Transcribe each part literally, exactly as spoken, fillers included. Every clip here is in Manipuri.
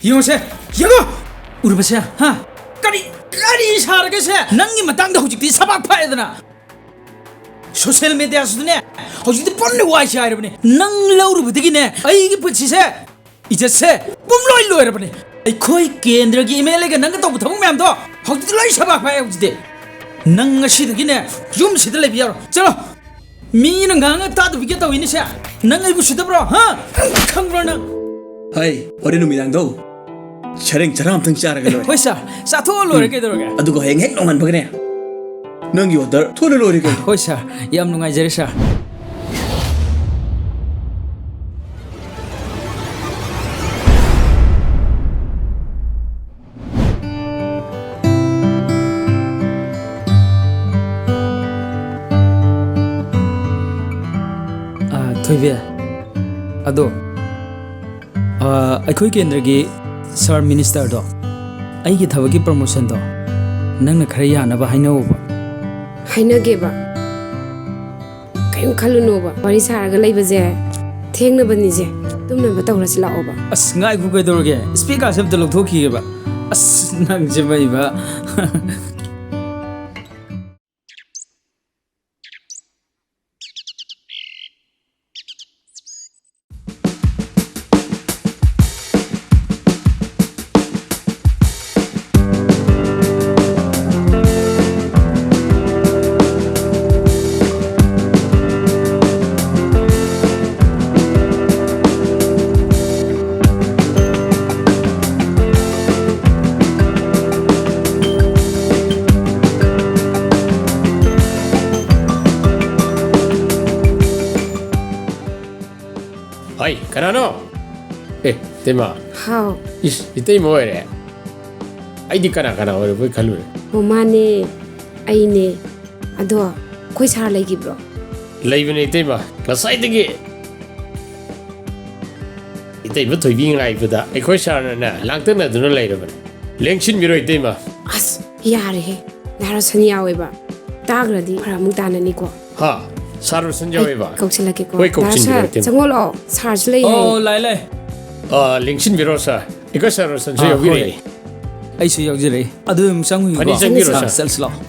ꯌꯦꯡꯉꯣꯁꯦ, ꯌꯦꯡꯉꯣ꯫ ꯎꯔꯕꯁꯦ? ꯍꯥ? ꯀꯔꯤ, ꯀꯔꯤ ꯁꯥꯔꯒꯦꯁꯦ? ꯅꯪꯒꯤ ꯃꯇꯥꯡꯗ ꯍꯧꯖꯤꯛꯇꯤ ꯁꯕꯥꯛ ꯐꯥꯛꯑꯦꯗꯅ꯫ ꯁꯣꯁꯤꯌꯦꯜ ꯃꯦꯗꯤꯌꯥꯁꯤꯗꯅꯦ, ꯍꯧꯖꯤꯛꯇꯤ ꯄꯨꯟꯅ ꯋꯥꯏ ꯆꯥꯏꯔꯕꯅꯦ꯫ ꯅꯪ ꯂꯧꯔꯨꯕꯗꯒꯤꯅꯦ, ꯑꯩꯒꯤ ꯄꯨꯟꯁꯤꯁꯦ, ꯏꯖꯠꯁꯦ ꯄꯨꯝꯂꯣꯏ ꯂꯣꯏꯔꯕꯅꯦ꯫ ꯑꯩꯈꯣꯏ ꯀꯦꯟꯗ꯭ꯔꯒꯤ ꯑꯦꯝ ꯑꯦꯜ ꯑꯦꯒ ꯅꯪꯒ ꯇꯧꯕ ꯊꯕꯛ ꯃꯌꯥꯝꯗꯣ ꯍꯧꯖꯤꯛꯇꯤ ꯂꯣꯏ ꯁꯕꯥꯛ ꯐꯥꯛꯑꯦ꯫ ꯍꯧꯖꯤꯛꯇꯤ ꯅꯪ ꯉꯁꯤꯗꯒꯤꯅꯦ, ꯌꯨꯝꯁꯤꯗ ꯂꯩꯕ ꯌꯥꯔꯣꯏ꯫ ꯆꯠꯂꯣ꯫ ꯃꯤꯅ ꯉꯥꯡꯉ ꯇꯥꯗꯕꯤꯒ ꯇꯧꯏꯅꯦꯁꯦ꯫ ꯅꯪ ꯑꯩꯕꯨ ꯁꯤꯗꯕ꯭ꯔꯣ? ꯍꯥ? ꯈꯪꯕ꯭ꯔꯣ ꯅꯪ? ꯍꯩ, ꯍꯣꯔꯦꯟ ꯅꯨꯃꯤꯗꯥꯡꯗꯣ ꯁꯔꯦꯡ ꯆꯔꯥ ꯑꯝꯇꯪ ꯆꯥꯔꯒ ꯂꯣꯏꯔꯦ꯫ ꯍꯣꯏ ꯁꯥꯔ, ꯆꯥꯊꯣꯛꯑ ꯂꯣꯏꯔꯦ꯫ ꯎꯝ꯫ ꯀꯩꯗꯧꯔꯒꯦ? ꯑꯗꯨꯒ ꯍꯌꯦꯡ ꯍꯦꯛ ꯅꯣꯡꯉꯥꯟꯕꯒꯅꯦ, ꯅꯪꯒꯤ ꯑꯣꯔꯗꯔ ꯊꯨꯅ ꯂꯣꯏꯔꯦ ꯀꯩꯅꯣ꯫ ꯍꯣꯏ ꯁꯥꯔ, ꯌꯥꯝ ꯅꯨꯡꯉꯥꯏꯖꯔꯦ ꯁꯥꯔ꯫ ꯑꯥ, ꯊꯣꯏꯕꯤ, ꯑꯗꯣ, ꯑꯥ, ꯑꯩꯈꯣꯏ ꯀꯦꯟꯗ꯭ꯔꯒꯤ ꯁꯥꯔ ꯃꯤꯅꯤꯁꯇꯔꯗꯣ, ꯑꯩꯒꯤ ꯊꯕꯛꯀꯤ ꯄ꯭ꯔꯃꯣꯁꯟꯗꯣ ꯅꯪꯅ ꯈꯔ ꯌꯥꯅꯕ ꯍꯥꯏꯅꯧꯕ꯫ ꯍꯥꯏꯅꯒꯦꯕ꯫ ꯀꯔꯤꯝ ꯈꯜꯂꯨꯅꯣꯕ, ꯋꯥꯔꯤ ꯁꯥꯔꯒ ꯂꯩꯕꯁꯦ ꯊꯦꯡꯅꯕꯅꯤꯁꯦ, ꯇꯨꯝꯅꯕ ꯇꯧꯔꯁꯤ ꯂꯥꯛꯑꯣꯕ꯫ ꯑꯁ, ꯉꯥꯏꯈꯣ, ꯀꯩꯗꯧꯔꯒꯦ? ꯏꯁꯄꯤꯀꯔꯁꯦ ꯑꯝꯇ ꯂꯧꯊꯣꯛꯈꯤꯒꯦꯕ꯫ ꯑꯁ, ꯅꯪꯁꯦ ꯃꯩꯕ꯫ ꯍꯥꯏ, ꯀꯅꯥꯅꯣ? ꯑꯦ, ꯏꯇꯩꯃ꯫ ꯍꯥꯎ꯫ ꯏꯁ, ꯏꯇꯩꯃ ꯑꯣꯏꯔꯦ? ꯑꯩꯗꯤ ꯀꯅꯥ ꯀꯅꯥ ꯑꯣꯏꯔꯕꯣꯏ ꯈꯜꯂꯨꯔꯦ꯫ ꯑꯣ, ꯃꯥꯅꯦ, ꯑꯩꯅꯦ꯫ ꯑꯗꯣ ꯑꯩꯈꯣꯏ ꯁꯥꯔ ꯂꯩꯈꯤꯕ꯭ꯔꯣ? ꯂꯩꯕꯅꯦ ꯏꯇꯩꯃ, ꯉꯁꯥꯏꯗꯒꯤ ꯏꯇꯩꯃ ꯊꯣꯏꯕꯤ ꯉꯥꯏꯕꯗ ꯑꯩꯈꯣꯏ ꯁꯥꯔꯅꯅꯦ ꯂꯥꯡꯇꯛꯅꯗꯨꯅ ꯂꯩꯔꯕꯅꯦ꯫ ꯂꯦꯡꯁꯤꯟꯕꯤꯔꯣ ꯏꯇꯩꯃ꯫ ꯑꯁ, ꯌꯥꯔꯦꯍꯦ, ꯗꯥ ꯔꯣꯁꯟ ꯌꯥꯎꯋꯦꯕ꯫ ꯇꯥꯈ꯭ꯔꯗꯤ ꯐꯔꯛ ꯑꯃꯨꯛ ꯇꯥꯅꯅꯤꯀꯣ꯫ ꯍꯥ? ꯁꯥꯔ ꯔꯣꯁꯟ ꯑꯩ ꯌꯥꯎꯋꯦꯕ? ꯀꯧꯁꯤꯜꯂꯛꯀꯦꯀꯣ꯫ ꯍꯣꯏ, ꯗꯥ ꯀꯧꯁꯤꯟꯕꯤꯔꯣ ꯔꯣꯁꯟ, ꯏꯇꯩꯃ꯫ ꯆꯪꯉꯛꯑꯣ ꯂꯥꯛꯑꯣ, ꯁꯥꯔꯁꯨ ꯂꯩ ꯑꯣ, ꯍꯥꯏꯌꯦ꯫ ꯂꯥꯛꯑꯦ, ꯂꯥꯛꯑꯦ꯫ ꯑ, ꯂꯦꯡꯁꯤꯟꯕꯤꯔꯣ, ꯁꯥꯔ꯫ ꯏꯀꯣ ꯁꯥꯔ ꯔꯣꯁꯟꯁꯨ ꯑꯥ, ꯌꯥꯎꯕꯤꯔꯛꯑꯦ꯫ ꯍꯣꯏ꯫ ꯑꯩꯁꯨ ꯌꯥꯎꯖꯔꯛꯏ꯫ ꯑꯗꯨ ꯑꯗꯨꯝ ꯆꯪꯉꯨꯏꯀꯣ? ꯐꯅꯤ, ꯆꯪꯕꯤꯔꯣ, ꯑꯥ, ꯁꯥꯔ꯫ ꯆꯠꯂꯁꯤ ꯂꯥꯛꯑꯣ꯫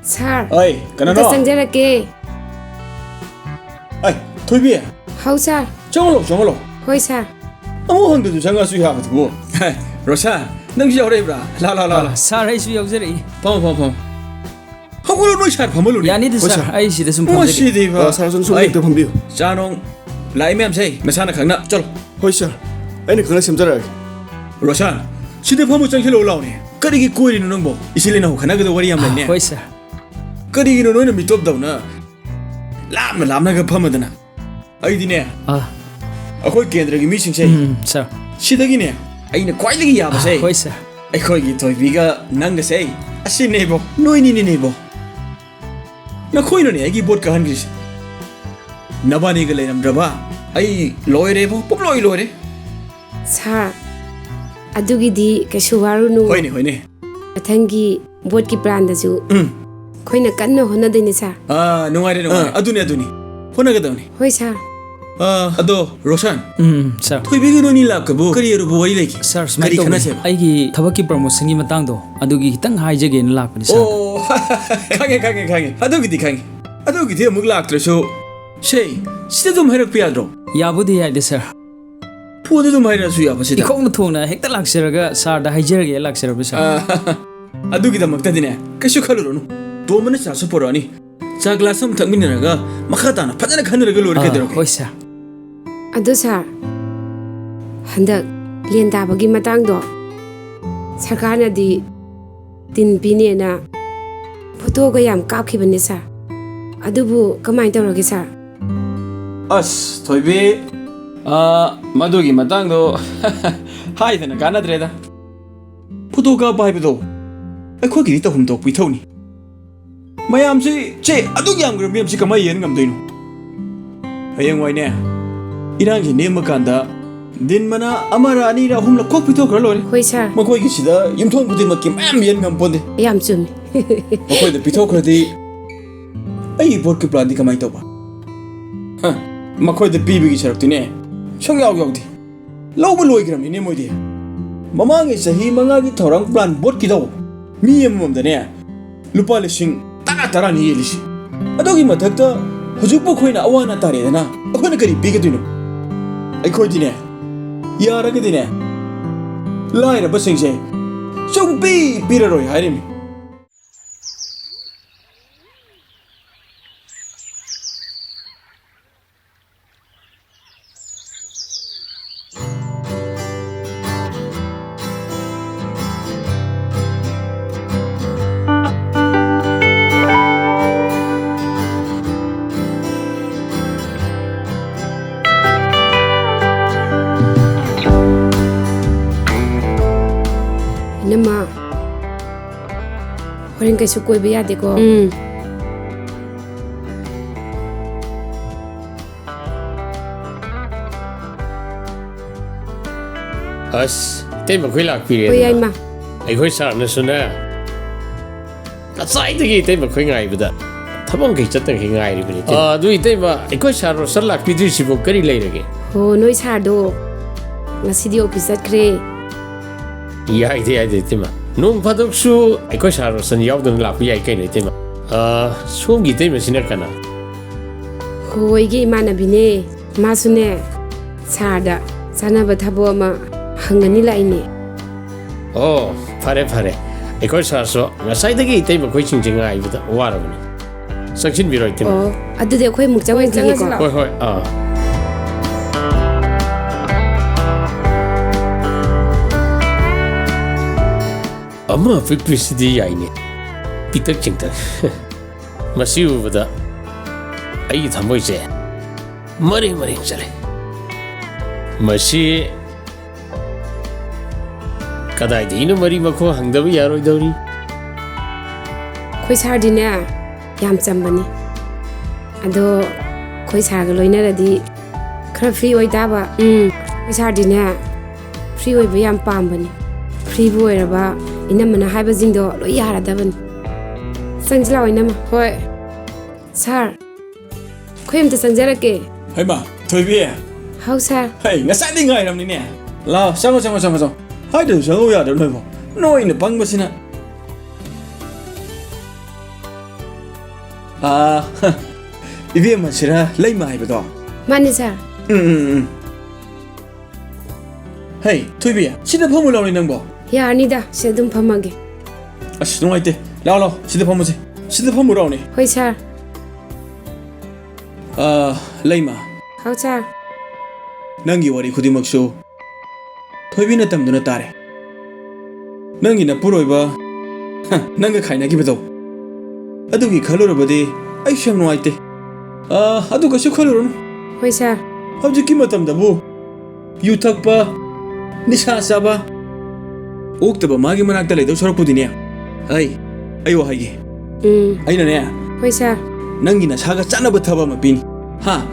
ꯁꯥꯔ, ꯑꯩ, ꯀꯩꯅꯣꯅꯣ? ꯑꯝꯇ ꯆꯪꯖꯔꯛꯀꯦ꯫ ꯑꯩ, ꯊꯣꯏꯕꯤ꯫ ꯍꯥꯎ, ꯁꯥꯔ꯫ ꯆꯪꯉꯛꯑꯣ, ꯆꯪꯉꯛꯑꯣ꯫ ꯍꯣꯏ, ꯁꯥꯔ꯫ ꯑꯃꯨꯛ ꯍꯪꯗꯁꯨ ꯆꯪꯉꯛꯑꯁꯨ ꯌꯥꯕꯗꯨꯕꯨ꯫ ꯔꯣꯁꯥ, ꯅꯪꯁꯨ ꯌꯥꯎꯔꯛꯏꯕ꯭ꯔꯥ? ꯂꯥ, ꯂꯥ, ꯂꯥ, ꯑꯥ, ꯂꯥ꯫ ꯁꯥꯔ, ꯑꯩꯁꯨ ꯌꯥꯎꯖꯔꯛꯏ꯫ ꯐꯝꯃꯣ, ꯐꯝꯃꯣ, ꯐꯝꯃꯣ꯫ ꯍꯧꯒꯠꯂꯣ, ꯅꯣꯏ ꯁꯥꯔ ꯐꯝꯍꯜꯂꯨꯅꯦ꯫ ꯌꯥꯅꯤꯗ, ꯍꯣꯏ, ꯁꯥꯔ, ꯁꯥꯔ꯫ ꯑꯩ ꯁꯤꯗ ꯁꯨꯝ ꯐꯝꯖꯒꯦ꯫ ꯃꯁꯤꯗꯤꯕ꯫ ꯑꯥ, ꯁꯥꯔ, ꯁꯣꯝ, ꯁꯣꯝ ꯑꯩ, ꯍꯦꯛꯇ ꯐꯝꯕꯤꯌꯨ꯫ ꯆꯥ ꯅꯨꯡ ꯂꯥꯛꯏ ꯃꯌꯥꯝꯁꯦ, ꯅꯁꯥꯅ ꯈꯪꯅ ꯆꯠꯂꯣ꯫ ꯍꯣꯏ, ꯁꯥꯔ꯫ ꯑꯩꯅ ꯈꯪꯅ ꯁꯦꯝꯖꯔꯛꯑꯒꯦ꯫ ꯔꯣꯁꯥꯟ, ꯁꯤꯗ ꯐꯝꯃꯨ, ꯆꯪꯁꯤꯜꯂꯛꯑꯣ ꯂꯥꯎꯅꯦ꯫ ꯀꯔꯤꯒꯤ ꯀꯣꯏꯔꯤꯅꯣ ꯅꯪꯕꯣ? ꯏꯆꯤꯜ ꯏꯅꯥꯎ ꯈꯠꯅꯒꯗꯕ ꯋꯥꯔꯤ ꯌꯥꯝ ꯂꯩꯅꯦ꯫ ꯍꯣꯏ, ꯁꯥꯔ꯫ ꯀꯔꯤꯒꯤꯅꯣ ꯅꯣꯏꯅ ꯃꯤꯇꯣꯞꯇꯧꯅ ꯂꯥꯞꯅ ꯂꯥꯞꯅꯒ ꯐꯝꯃꯗꯅ? ꯑꯩꯗꯤꯅꯦ, ꯑꯥ꯫ ꯑꯩꯈꯣꯏ ꯀꯦꯟꯗ꯭ꯔꯒꯤ ꯃꯤꯁꯤꯡꯁꯦ, ꯎꯝ, ꯁꯥꯔ꯫ ꯁꯤꯗꯒꯤꯅꯦ ꯑꯩꯅ ꯈ꯭ꯋꯥꯏꯗꯒꯤ ꯌꯥꯕꯁꯦ, ꯑꯥ, ꯍꯣꯏ, ꯁꯥꯔ꯫ ꯑꯩꯈꯣꯏꯒꯤ ꯊꯣꯏꯕꯤꯒ ꯅꯪꯒꯁꯦ, ꯑꯁꯤꯅꯦꯕꯣ, ꯅꯣꯏꯅꯤꯅꯦꯕꯣ꯫ ꯅꯈꯣꯏꯅꯅꯦ ꯑꯩꯒꯤ ꯚꯣꯠ ꯀꯥꯍꯟꯈ꯭ꯔꯤꯁꯦ꯫ ꯅꯕꯥꯅꯤꯒ ꯂꯩꯔꯝꯗ꯭ꯔꯕ ꯑꯩ ꯂꯣꯏꯔꯦꯕꯣ, ꯄꯨꯡꯂꯣꯏ ꯂꯣꯏꯔꯦ꯫ ꯁꯥꯔ, ꯑꯗꯨꯒꯤꯗꯤ ꯀꯩꯁꯨ ꯋꯥꯔꯨꯅꯨ꯫ ꯍꯣꯏꯅꯦ, ꯍꯣꯏꯅꯦ꯫ ꯃꯊꯪꯒꯤ ꯚꯣꯠꯀꯤ ꯄ꯭ꯂꯥꯟꯗꯁꯨ ꯎꯝ꯫ ꯑꯩꯈꯣꯏꯅ ꯀꯟꯅ ꯍꯣꯠꯅꯗꯣꯏꯅꯦ, ꯁꯥꯔ꯫ ꯑꯥ, ꯅꯨꯡꯉꯥꯏꯔꯦ, ꯅꯨꯡꯉꯥꯏꯔꯦ꯫ ꯑꯥ, ꯑꯗꯨꯅꯦ, ꯑꯗꯨꯅꯦ꯫ ꯍꯣꯠꯅꯒꯗꯕꯅꯤ꯫ ꯍꯣꯏ, ꯁꯥꯔ꯫ ꯑꯥ, ꯑꯗꯣ, ꯔꯣꯁꯟ꯫ ꯎꯝ, ꯁꯥꯔ꯫ ꯊꯣꯏꯕꯤꯒ ꯅꯣꯏꯅꯤ ꯂꯥꯛꯄꯕꯨ ꯀꯔꯤ ꯑꯔꯨꯕ ꯋꯥꯔꯤ ꯂꯩꯒꯦ? ꯁꯥꯔ, ꯁꯨꯃꯥꯏꯅ ꯀꯔꯤ ꯇꯧꯕꯅꯤ꯫ ꯈꯟꯅꯁꯦꯕ? ꯑꯩꯒꯤ ꯊꯕꯛꯀꯤ ꯄ꯭ꯔꯃꯣꯁꯟꯒꯤ ꯃꯇꯥꯡꯗꯣ, ꯑꯗꯨꯒꯤ ꯈꯤꯇꯪ ꯍꯥꯏꯖꯒꯦꯅ ꯂꯥꯛꯄꯅꯤ, ꯁꯥꯔ꯫ ꯑꯣ, ꯈꯪꯉꯦ, ꯈꯪꯉꯦ, ꯈꯪꯉꯦ꯫ ꯑꯗꯨꯒꯤꯗꯤ ꯈꯪꯉꯦ꯫ ꯑꯗꯨꯒꯤꯗꯤ ꯑꯃꯨꯛ ꯂꯥꯛꯇ꯭ꯔꯁꯨ, ꯁꯦ, ꯁꯤꯗ ꯑꯗꯨꯝ ꯍꯥꯏꯔꯛꯄ ꯌꯥꯗ꯭ꯔꯣ? ꯌꯥꯕꯨꯗꯤ ꯌꯥꯏꯗ, ꯁꯥꯔ꯫ ꯐꯣꯟꯗ ꯑꯗꯨꯝ ꯍꯥꯏꯔꯛꯑꯁꯨ ꯌꯥꯕꯁꯤꯗ꯫ ꯏꯈꯧꯅ ꯊꯣꯡꯅ ꯍꯦꯛꯇ ꯂꯥꯛꯆꯔꯒ ꯁꯥꯔꯗ ꯍꯥꯏꯖꯔꯒꯦ ꯂꯥꯛꯆꯔꯕꯅꯤ, ꯁꯥꯔ꯫ ꯑꯥ, ꯑꯗꯨꯒꯤꯗꯃꯛꯇꯗꯤꯅꯦ, ꯀꯩꯁꯨ ꯈꯜꯂꯨꯔꯅꯨ꯫ ꯇꯣꯝꯕꯅ ꯆꯥꯁꯨ ꯄꯨꯔꯛꯑꯅꯤ꯫ ꯆꯥ ꯒ꯭ꯂꯥꯁ ꯑꯃ ꯊꯛꯃꯤꯟꯅꯔꯒ ꯃꯈꯥ ꯇꯥꯅ ꯐꯖꯅ ꯈꯟꯅꯔꯒ ꯂꯣꯏꯔꯦ, ꯑꯥ, ꯀꯩꯗꯧꯔꯒꯦ? ꯍꯣꯏ, ꯁꯥꯔ꯫ ꯑꯗꯣ, ꯁꯥꯔ, ꯍꯟꯗꯛ ꯂꯦꯟ ꯇꯥꯕꯒꯤ ꯃꯇꯥꯡꯗꯣ ꯁꯔꯀꯥꯔꯅꯗꯤ ꯇꯤꯟ ꯄꯤꯅꯦꯅ ꯐꯣꯇꯣꯒ ꯌꯥꯝ ꯀꯥꯞꯈꯤꯕꯅꯦ, ꯁꯥꯔ꯫ ꯑꯗꯨꯕꯨ ꯀꯃꯥꯏꯅ ꯇꯧꯔꯒꯦ, ꯁꯥꯔ? ꯑꯁ, ꯊꯣꯏꯕꯤ, ꯑꯥ, ꯃꯗꯨꯒꯤ ꯃꯇꯥꯡꯗꯣ ꯍꯥꯏꯗꯅ ꯀꯥꯟꯅꯗ꯭ꯔꯦꯗ꯫ ꯐꯣꯇꯣ ꯀꯥꯞꯄ ꯍꯥꯏꯕꯗꯣ ꯑꯩꯈꯣꯏꯒꯤꯗꯤ ꯇꯧꯐꯝ ꯊꯣꯛꯄ ꯏꯊꯧꯅꯤ꯫ ꯃꯌꯥꯝꯁꯤ, ꯆꯦ, ꯑꯗꯨꯛ ꯌꯥꯝꯈ꯭ꯔꯕ ꯃꯌꯥꯝꯁꯤ ꯀꯃꯥꯏꯅ ꯌꯦꯟ ꯉꯝꯗꯣꯏꯅꯣ? ꯍꯌꯦꯡꯋꯥꯏꯅꯦ, ꯏꯔꯥꯡꯁꯤ ꯅꯦꯝꯃꯀꯥꯟꯗ ꯗꯤꯟ ꯃꯅꯥ ꯑꯃꯔ ꯑꯅꯤꯔ ꯑꯍꯨꯝꯂ ꯀꯣꯛ ꯄꯤꯊꯣꯛꯈ꯭ꯔ ꯂꯣꯏꯔꯦ꯫ ꯍꯣꯏ, ꯁꯥꯔ꯫ ꯃꯈꯣꯏꯒꯤꯁꯤꯗ ꯌꯨꯝꯊꯣꯡ ꯈꯨꯗꯤꯡꯃꯛꯀꯤ ꯃꯌꯥꯝ ꯌꯦꯟ ꯉꯝꯄꯣꯟꯗꯦ꯫ ꯌꯥꯝ ꯆꯨꯝꯃꯤ꯫ ꯃꯈꯣꯏꯗ ꯄꯤꯊꯣꯛꯈ꯭ꯔꯗꯤ ꯑꯩꯒꯤ ꯚꯣꯠꯀꯤ ꯄ꯭ꯂꯥꯟꯗꯤ ꯀꯃꯥꯏꯅ ꯇꯧꯕ? ꯍ, ꯃꯈꯣꯏꯗ ꯄꯤꯕꯒꯤ ꯁꯔꯨꯛꯇꯤꯅꯦ ꯁꯨꯡꯌꯥꯎ ꯌꯥꯎꯗꯦ꯫ ꯂꯧꯕ ꯂꯣꯏꯈ꯭ꯔꯕꯅꯤꯅꯦ ꯃꯣꯏꯗꯤ꯫ ꯃꯃꯥꯡꯒꯤ ꯆꯍꯤ ꯃꯉꯥꯒꯤ ꯊꯧꯔꯥꯡ ꯄ꯭ꯂꯥꯟ ꯚꯣꯠꯀꯤꯗꯣ ꯃꯤ ꯑꯃꯃꯝꯗꯅꯦ ꯂꯨꯄꯥ ꯂꯤꯁꯤꯡ ꯇꯔꯥ ꯇꯔꯥꯅꯤ ꯌꯦꯜꯂꯤꯁꯤ꯫ ꯑꯗꯨꯒꯤ ꯃꯊꯛꯇ ꯍꯧꯖꯤꯛꯄꯨ ꯑꯩꯈꯣꯏꯅ ꯑꯋꯥ ꯑꯅꯥ ꯇꯥꯔꯦꯗꯅ, ꯑꯩꯈꯣꯏꯅ ꯀꯔꯤ ꯄꯤꯒꯗꯣꯏꯅꯣ? ꯑꯩꯈꯣꯏꯗꯤꯅꯦ, ꯌꯥꯔꯒꯗꯤꯅꯦ, ꯂꯥꯏꯔꯕꯁꯤꯡꯁꯦ ꯁꯨꯡꯄꯤ ꯄꯤꯔꯔꯣꯏ ꯍꯥꯏꯔꯤꯃꯤ꯫ ꯏꯅꯝꯃ, ꯍꯣꯔꯦꯟ ꯀꯩꯁꯨ ꯀꯣꯏꯕ ꯌꯥꯗꯦꯀꯣ? ꯎꯝ꯫ ꯑꯁ, ꯏꯇꯩꯃ ꯈꯣꯏ ꯂꯥꯛꯄꯤꯔꯦ ꯍꯣꯏ, ꯑꯗꯨꯅ꯫ ꯌꯥꯏꯃ꯫ ꯑꯩꯈꯣꯏ ꯁꯥꯔꯅꯁꯨꯅꯦ, ꯉꯁꯥꯏꯗꯒꯤ ꯏꯇꯩꯃ ꯈꯣꯏ ꯉꯥꯏꯕꯗ ꯊꯕꯛ ꯃꯈꯩ ꯆꯠꯇꯈꯩ ꯉꯥꯏꯔꯤꯕꯅꯤ, ꯏꯇꯩꯃ꯫ ꯑꯥ, ꯑꯗꯨ ꯏꯇꯩꯃ, ꯑꯩꯈꯣꯏ ꯁꯥꯔ ꯔꯣꯁꯟ ꯂꯥꯛꯄꯤꯗ꯭ꯔꯤꯁꯤꯕꯨ ꯀꯔꯤ ꯂꯩꯔꯒꯦ? ꯍꯣ, ꯅꯣꯏ ꯁꯥꯔꯗꯣ ꯉꯁꯤꯗꯤ ꯑꯣꯐꯤꯁ ꯆꯠꯈ꯭ꯔꯦ꯫ ꯌꯥꯏꯗ, ꯌꯥꯏꯗ, ꯏꯇꯩꯃ꯫ ꯅꯣꯡ ꯐꯥꯗꯣꯛꯁꯨ ꯑꯩꯈꯣꯏ ꯁꯥꯔ ꯔꯣꯁꯟ ꯌꯥꯎꯗꯅ ꯂꯥꯛꯄ ꯌꯥꯏ ꯀꯩꯅꯣ, ꯏꯇꯩꯃ꯫ ꯑꯥ, ꯁꯣꯝꯒꯤ ꯏꯇꯩꯃꯁꯤꯅ ꯀꯅꯥ? ꯍꯣ, ꯑꯩꯒꯤ ꯏꯃꯥꯟꯅꯕꯤꯅꯦ꯫ ꯃꯥꯁꯨꯅꯦ, ꯁꯥꯔꯗ ꯆꯥꯟꯅꯕ ꯊꯕꯛ ꯑꯃ ꯍꯪꯒꯅꯤ ꯂꯥꯛꯏꯅꯦ꯫ ꯑꯣ, ꯐꯔꯦ, ꯐꯔꯦ꯫ ꯑꯩꯈꯣꯏ ꯁꯥꯔꯁꯨ ꯉꯁꯥꯏꯗꯒꯤ ꯏꯇꯩꯃ ꯈꯣꯏꯁꯤꯡꯁꯦ ꯉꯥꯏꯕꯗ ꯋꯥꯔꯕꯅꯤ꯫ ꯆꯪꯁꯤꯟꯕꯤꯔꯣ, ꯏꯇꯩꯃ꯫ ꯑꯣ, ꯑꯗꯨꯗꯤ ꯑꯩꯈꯣꯏ ꯑꯃꯨꯛ ꯆꯪꯉꯨꯈꯤꯒꯦꯀꯣ꯫ ꯍꯣꯏ, ꯍꯣꯏ, ꯑꯥ꯫ ꯑꯃ ꯑꯄꯤꯛꯄꯤꯁꯤꯗꯤ ꯌꯥꯏꯅꯦ꯫ ꯄꯤꯛꯇꯛ ꯆꯤꯡꯇꯛ꯫ ꯃꯁꯤ ꯎꯕꯗ ꯑꯩꯒꯤ ꯊꯃꯣꯏꯁꯦ ꯃꯔꯦꯡ ꯃꯔꯦꯡ ꯆꯠꯂꯦ꯫ ꯃꯁꯤ ꯀꯗꯥꯏꯗꯒꯤꯅꯣ ꯃꯔꯤ ꯃꯈꯣꯡ ꯍꯪꯗꯕ ꯌꯥꯔꯣꯏꯗꯧꯔꯤ꯫ ꯑꯩꯈꯣꯏ ꯁꯥꯔꯗꯤꯅꯦ ꯌꯥꯝ ꯆꯝꯕꯅꯤ꯫ ꯑꯗꯣ ꯑꯩꯈꯣꯏ ꯁꯥꯔꯒ ꯂꯣꯏꯅꯔꯗꯤ ꯈꯔ ꯐ꯭ꯔꯤ ꯑꯣꯏ ꯇꯥꯕ꯫ ꯎꯝ꯫ ꯁꯥꯔꯗꯤꯅꯦ, ꯐ꯭ꯔꯤ ꯑꯣꯏꯕ ꯌꯥꯝ ꯄꯥꯝꯕꯅꯤ꯫ ꯐ꯭ꯔꯤꯕꯨ ꯑꯣꯏꯔꯕ, ꯏꯅꯝꯃꯅ ꯍꯥꯏꯕꯁꯤꯡꯗꯣ ꯂꯣꯏ ꯌꯥꯔꯗꯕꯅꯤ꯫ ꯆꯪꯁꯤ ꯂꯥꯛꯑꯣ, ꯏꯅꯝꯃ꯫ ꯍꯣꯏ꯫ ꯁꯥꯔ, ꯑꯩꯈꯣꯏ ꯑꯝꯇ ꯆꯪꯖꯔꯛꯀꯦ꯫ ꯍꯩꯃꯥ, ꯊꯣꯏꯕꯤ꯫ ꯍꯥꯎ, ꯁꯥꯔ꯫ ꯍꯩ, ꯉꯁꯥꯏꯗꯩ ꯉꯥꯏꯔꯝꯅꯤꯅꯦ꯫ ꯂꯥꯛꯑꯣ, ꯆꯪꯉꯣ, ꯆꯪꯉꯣ, ꯆꯪꯉꯣ, ꯆꯪꯉꯣ꯫ ꯍꯥꯏꯗ꯭ꯔꯁꯨ ꯆꯪꯉꯣ ꯌꯥꯗ꯭ꯔꯣ ꯅꯣꯏꯕꯣ? ꯅꯣꯏꯅ ꯄꯪꯕꯁꯤꯅ꯫ ꯑꯥ, ꯏꯕꯦꯝꯃ ꯁꯤꯔ ꯂꯩꯃ ꯍꯥꯏꯕꯗꯣ? ꯃꯥꯅꯤ, ꯁꯥꯔ꯫ ꯎꯝ, ꯎꯝ, ꯎꯝ꯫ ꯍꯩ, ꯊꯣꯏꯕꯤ, ꯁꯤꯗ ꯐꯝꯃꯨ ꯂꯥꯎꯅꯦ ꯅꯪꯕꯣ꯫ ꯌꯥꯔꯅꯤꯗ, ꯁꯤꯗ ꯑꯗꯨꯝ ꯐꯝꯃꯒꯦ꯫ ꯑꯁ, ꯅꯨꯡꯉꯥꯏꯇꯦ꯫ ꯂꯥꯎ, ꯂꯥꯎ, ꯁꯤꯗ ꯐꯝꯃꯨꯁꯦ꯫ ꯁꯤꯗ ꯐꯝꯃꯨ ꯂꯥꯎꯅꯦ꯫ ꯍꯣꯏ, ꯁꯥꯔ꯫ ꯑꯥ, ꯂꯩꯃ꯫ ꯍꯥꯎ, ꯁꯥꯔ꯫ ꯅꯪꯒꯤ ꯋꯥꯔꯤ ꯈꯨꯗꯤꯡꯃꯛꯁꯨ ꯊꯣꯏꯕꯤꯅ ꯇꯝꯗꯨꯅ ꯇꯥꯔꯦ꯫ ꯅꯪꯒꯤ ꯅꯄꯨꯔꯣꯏꯕ, ꯍ, ꯅꯪꯒ ꯈꯥꯏꯅꯈꯤꯕꯗꯣ, ꯑꯗꯨꯒꯤ ꯈꯜꯂꯨꯔꯕꯗꯤ ꯑꯩꯁꯨ ꯌꯥꯝ ꯅꯨꯡꯉꯥꯏꯇꯦ꯫ ꯑꯥ, ꯑꯗꯨ ꯀꯩꯁꯨ ꯈꯜꯂꯨꯔꯅꯨ꯫ ꯍꯣꯏ, ꯁꯥꯔ꯫ ꯍꯧꯖꯤꯛꯀꯤ ꯃꯇꯝꯗꯕꯨ ꯌꯨ ꯊꯛꯄ, ꯅꯤꯁꯥ ꯆꯥꯕ, ꯑꯣꯛꯇꯕ ꯃꯥꯒꯤ ꯃꯅꯥꯛꯇ ꯂꯩꯗꯧ ꯁꯔꯨꯛꯄꯨꯗꯤꯅꯦ꯫ ꯑꯩ, ꯑꯩ ꯋꯥ ꯍꯥꯏꯒꯦ꯫ ꯎꯝ꯫ ꯑꯩꯅꯅꯦ꯫ ꯍꯣꯏ, ꯁꯥꯔ꯫ ꯅꯪꯒꯤ ꯅꯁꯥꯒ ꯆꯥꯟꯅꯕ ꯊꯕꯛ ꯑꯃ ꯄꯤꯅꯤ꯫ ꯍꯥ?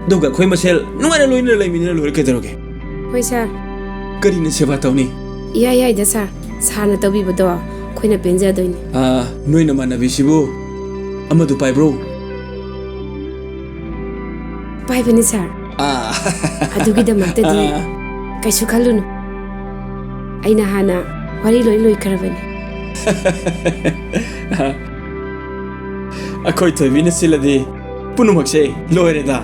ꯑꯗꯨꯒ ꯑꯩꯈꯣꯏ ꯃꯁꯦꯜ ꯅꯨꯡꯉꯥꯏꯅ ꯂꯣꯏꯅꯅ ꯂꯩꯃꯤꯟꯅꯔ ꯂꯣꯏꯔꯦ, ꯀꯩꯗꯧꯔꯒꯦ? ꯍꯣꯏ, ꯁꯥꯔ꯫ ꯀꯔꯤꯅ ꯁꯦꯕꯥ ꯇꯧꯅꯤ? ꯏꯌꯥ ꯌꯥꯏꯗ, ꯁꯥꯔ꯫ ꯁꯥꯔꯅ ꯇꯧꯕꯤꯕꯗꯣ ꯑꯩꯈꯣꯏꯅ ꯄꯦꯟꯖꯗꯣꯏꯅꯤ꯫ ꯑꯥ, ꯅꯣꯏ ꯅꯃꯥꯟꯅꯕꯤꯁꯤꯕꯨ ꯑꯃꯗꯨ ꯄꯥꯏꯕ꯭ꯔꯣ? ꯄꯥꯏꯕꯅꯤ, ꯁꯥꯔ꯫ ꯑꯥ꯫ ꯑꯗꯨꯒꯤꯗꯃꯛꯇꯗꯤ ꯑꯥ꯫ ꯀꯩꯁꯨ ꯈꯜꯂꯨꯅꯨ꯫ ꯑꯩꯅ ꯍꯥꯟꯅ ꯋꯥꯔꯤ ꯂꯣꯏ ꯂꯣꯏꯈ꯭ꯔꯕꯅꯤ꯫ ꯑꯩꯈꯣꯏ ꯊꯣꯏꯕꯤꯅ ꯁꯤꯜꯂꯗꯤ ꯄꯨꯝꯅꯃꯛꯁꯦ ꯂꯣꯏꯔꯦꯗ꯫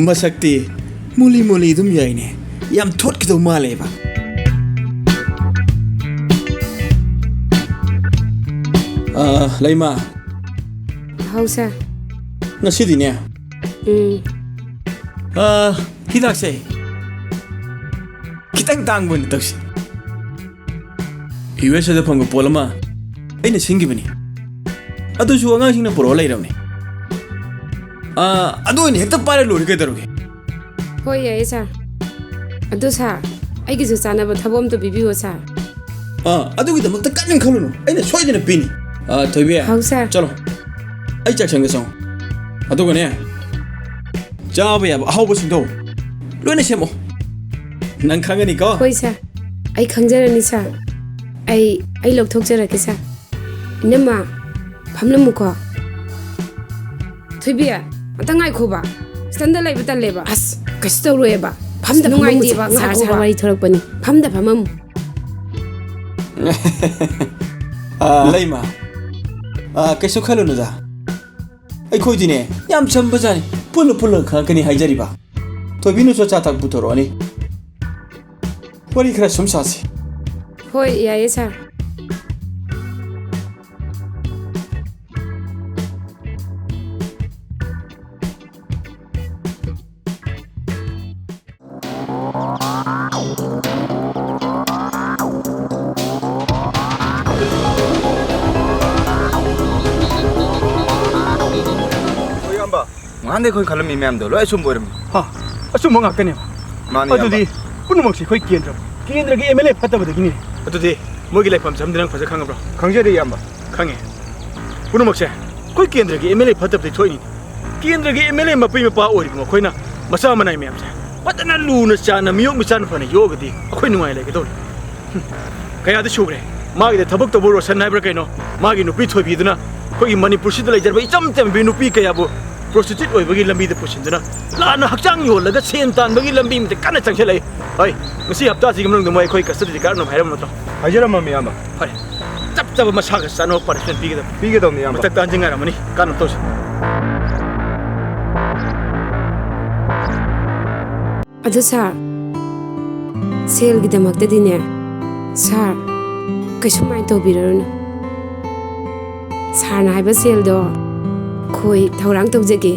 ꯃꯁꯛꯇꯤ ꯃꯨꯂꯤ ꯃꯨꯂꯤ ꯑꯗꯨꯝ ꯌꯥꯏꯅꯦ꯫ ꯌꯥꯝ ꯊꯣꯠꯀꯗꯧ ꯃꯥꯜꯂꯦꯕ꯫ ꯑꯥ, ꯂꯩꯃ꯫ ꯍꯥꯎ, ꯁꯥꯔ꯫ ꯉꯁꯤꯗꯤꯅꯦ꯫ ꯎꯝ꯫ ꯑꯥ, ꯍꯤꯗꯥꯛꯁꯦ ꯈꯤꯇꯪ ꯇꯥꯡꯕ ꯑꯣꯏꯅ ꯇꯧꯁꯤ꯫ ꯌꯨ ꯑꯦꯁ ꯑꯦꯗ ꯐꯪꯕ ꯄꯣꯠ ꯑꯃ ꯑꯩꯅ ꯁꯤꯟꯈꯤꯕꯅꯤ꯫ ꯑꯗꯨꯁꯨ ꯑꯉꯥꯡꯁꯤꯡꯅ ꯄꯨꯔꯛꯑ ꯂꯩꯔꯕꯅꯤ꯫ ꯑꯥ, ꯑꯗꯨ ꯑꯣꯏꯅ ꯍꯦꯛꯇ ꯄꯥꯏꯔ ꯂꯣꯏꯔꯦ, ꯀꯩꯗꯧꯔꯒꯦ? ꯍꯣꯏ, ꯌꯥꯏꯌꯦ, ꯁꯥꯔ꯫ ꯑꯗꯣ, ꯁꯥꯔ, ꯑꯩꯒꯤꯁꯨ ꯆꯥꯅꯕ ꯊꯕꯛ ꯑꯝꯇ ꯄꯤꯕꯤꯌꯣ, ꯁꯥꯔ꯫ ꯑꯥ, ꯑꯗꯨꯒꯤꯗꯃꯛꯇ ꯀꯔꯤꯝ ꯈꯜꯂꯨꯅꯨ, ꯑꯩꯅ ꯁꯣꯏꯗꯅ ꯄꯤꯅꯤ꯫ ꯑꯥ, ꯊꯣꯏꯕꯤ, ꯍꯥꯎ, ꯁꯥꯔ꯫ ꯆꯠꯂꯣ꯫ ꯑꯩ ꯆꯥꯛꯁꯪꯗ ꯆꯪꯉꯣ꯫ ꯑꯗꯨꯒꯅꯦ, ꯆꯥꯕ ꯌꯥꯕ ꯑꯍꯥꯎꯕꯁꯤꯡꯗꯣ ꯂꯣꯏꯅ ꯁꯦꯝꯃꯣ꯫ ꯅꯪ ꯈꯪꯒꯅꯤꯀꯣ꯫ ꯍꯣꯏ ꯁꯥꯔ, ꯑꯩ ꯈꯪꯖꯔꯅꯤ ꯁꯥꯔ꯫ ꯑꯩ, ꯑꯩ ꯂꯧꯊꯣꯛꯆꯔꯛꯀꯦ ꯁꯥꯔ꯫ ꯏꯅꯝꯃ, ꯐꯝꯂꯝꯃꯨꯀꯣ꯫ ꯊꯣꯏꯕꯤ, ꯑꯝꯇ ꯉꯥꯏꯈꯣꯕ꯫ ꯁꯤꯗꯟꯗ ꯂꯩꯕ ꯇꯜꯂꯦꯕ꯫ ꯑꯁ, ꯀꯩꯁꯨ ꯇꯧꯔꯣꯏꯑꯕ꯫ ꯐꯝꯗ ꯅꯨꯡꯉꯥꯏꯇꯦꯕ, ꯐꯝꯃꯝꯃꯨꯁꯦ꯫ ꯁꯥꯔ, ꯉꯥꯏꯈꯣꯕ꯫ ꯁꯥꯔ ꯋꯥꯔꯤ ꯊꯣꯔꯛꯄꯅꯤ꯫ ꯐꯝꯗ ꯐꯝꯃꯝꯃꯨ꯫ ꯑꯥ, ꯂꯩꯃ꯫ ꯑꯥ, ꯀꯩꯁꯨ ꯈꯜꯂꯨꯅꯨꯗ꯫ ꯑꯩꯈꯣꯏꯗꯤꯅꯦ, ꯌꯥꯝ ꯆꯝꯕꯖꯥꯠꯅꯤ꯫ ꯄꯨꯜꯂ ꯄꯨꯜꯂꯒ ꯈꯪꯉꯛꯀꯅꯤ ꯍꯥꯏꯖꯔꯤꯕ꯫ ꯊꯣꯏꯕꯤꯅꯁꯨ ꯑꯆꯥ ꯑꯊꯛ ꯄꯨꯊꯣꯔꯛꯑꯅꯤ꯫ ꯋꯥꯔꯤ ꯈꯔ ꯁꯨꯝ ꯁꯥꯁꯤ꯫ ꯍꯣꯏ, ꯌꯥꯏꯌꯦ ꯁꯥꯔ꯫ ꯍꯣꯏ, ꯏꯌꯥꯝꯕ꯫ ꯉꯍꯥꯟꯗꯩ ꯑꯩꯈꯣꯏ ꯈꯜꯂꯝꯃꯤ ꯃꯌꯥꯝꯗꯣ ꯂꯣꯏ ꯑꯆꯨꯝꯕ ꯑꯣꯏꯔꯝꯃꯤ꯫ ꯍꯥ, ꯑꯆꯨꯝꯕ ꯉꯥꯛꯇꯅꯦꯕ꯫ ꯃꯥꯅꯤ, ꯑꯗꯨꯗꯤ ꯏꯌꯥꯝꯕ꯫ ꯄꯨꯝꯅꯃꯛꯁꯦ ꯑꯩꯈꯣꯏ ꯀꯦꯟꯗ꯭ꯔ, ꯀꯦꯟꯗ꯭ꯔꯒꯤ ꯑꯦꯝ ꯑꯦꯜ ꯑꯦ ꯐꯠꯇꯕꯗꯒꯤꯅꯤ꯫ ꯑꯗꯨꯗꯤ ꯃꯣꯏꯒꯤ ꯂꯩꯐꯝ ꯆꯝꯗꯤ ꯅꯪ ꯐꯖ ꯈꯪꯉꯕ꯭ꯔꯣ? ꯈꯪꯖꯔꯦ, ꯏꯌꯥꯝꯕ꯫ ꯈꯪꯉꯦ꯫ ꯄꯨꯝꯅꯃꯛꯁꯦ ꯑꯩꯈꯣꯏ ꯀꯦꯟꯗ꯭ꯔꯒꯤ ꯑꯦꯝ ꯑꯦꯜ ꯑꯦ ꯐꯠꯇꯕꯗꯒꯤ ꯊꯣꯛꯏꯅꯤ꯫ ꯀꯦꯟꯗ꯭ꯔꯒꯤ ꯑꯦꯝ ꯑꯦꯜ ꯑꯦ ꯃꯄꯤ ꯃꯄꯥ ꯑꯣꯏꯔꯤꯕ ꯃꯈꯣꯏꯅ ꯃꯆꯥ ꯃꯅꯥꯏ ꯃꯌꯥꯝꯁꯦ ꯐꯖꯅ ꯂꯨꯅ ꯆꯥꯟꯅ ꯃꯤꯌꯣꯛ ꯃꯤꯆꯥꯟ ꯐꯅ ꯌꯣꯛꯑꯒꯗꯤ ꯑꯩꯈꯣꯏ ꯅꯨꯡꯉꯥꯏ ꯂꯩꯒꯗꯧꯔꯤ꯫ ꯍꯨꯝ, ꯀꯌꯥꯗꯤ ꯁꯨꯈ꯭ꯔꯦ꯫ ꯃꯥꯒꯤꯗ ꯊꯕꯛ ꯇꯧꯕ ꯔꯣꯁꯟ ꯍꯥꯏꯕ꯭ꯔꯥ ꯀꯩꯅꯣ, ꯃꯥꯒꯤ ꯅꯨꯄꯤ ꯊꯣꯏꯕꯤꯗꯨꯅ ꯑꯩꯈꯣꯏꯒꯤ ꯃꯅꯤꯄꯨꯔꯁꯤꯗ ꯂꯩꯖꯔꯕ ꯏꯆꯝ ꯆꯝꯕꯤ ꯅꯨꯄꯤ ꯀꯌꯥꯕꯨ prostitute ꯑꯣꯏꯕꯒꯤ ꯂꯝꯕꯤꯗ ꯄꯨꯁꯤꯟꯗꯨꯅ ꯂꯥꯟꯅ ꯍꯛꯆꯥꯡ ꯌꯣꯜꯂꯒ ꯁꯦꯟ ꯇꯥꯟꯕꯒꯤ ꯂꯝꯕꯤ ꯑꯃꯗ ꯀꯟꯅ ꯆꯪꯁꯤꯜꯂꯛꯏ꯫ ꯍꯣꯏ, ꯉꯁꯤ ꯍꯞꯇꯥꯁꯤꯒꯤ ꯃꯅꯨꯡꯗ ꯃꯣꯏ ꯑꯩꯈꯣꯏ custody ꯗ ꯀꯥꯔꯛꯅꯕ ꯍꯥꯏꯔꯝꯕ ꯅꯠꯇ꯭ꯔꯣ? ꯍꯥꯏꯖꯔꯝꯃꯃꯤ, ꯏꯌꯥꯝꯕ꯫ ꯐꯔꯦ, ꯆꯞ ꯆꯥꯕ ꯃꯁꯥꯒ ꯆꯥꯅꯕ punishment ꯄꯤꯒꯗꯕ꯫ ꯄꯤꯒꯗꯕꯅꯤ, ꯏꯌꯥꯝꯕ꯫ ꯃꯊꯛ ꯇꯥꯟꯁꯤ ꯉꯥꯏꯔꯝꯃꯅꯤ, ꯀꯥꯟꯅꯕ ꯇꯧꯁꯤ꯫ ꯑꯗꯣ ꯁꯥꯔ, ꯁꯦꯜꯒꯤꯗꯃꯛꯇꯗꯤꯅꯦ, ꯁꯥꯔ, ꯀꯩꯁꯨ mind ꯇꯧꯕꯤꯔꯨꯔꯅꯨ꯫ ꯁꯥꯔꯅ ꯍꯥꯏꯕ ꯁꯦꯜꯗꯣ ꯑꯩꯈꯣꯏ ꯊꯧꯔꯥꯡ ꯇꯧꯖꯒꯦ꯫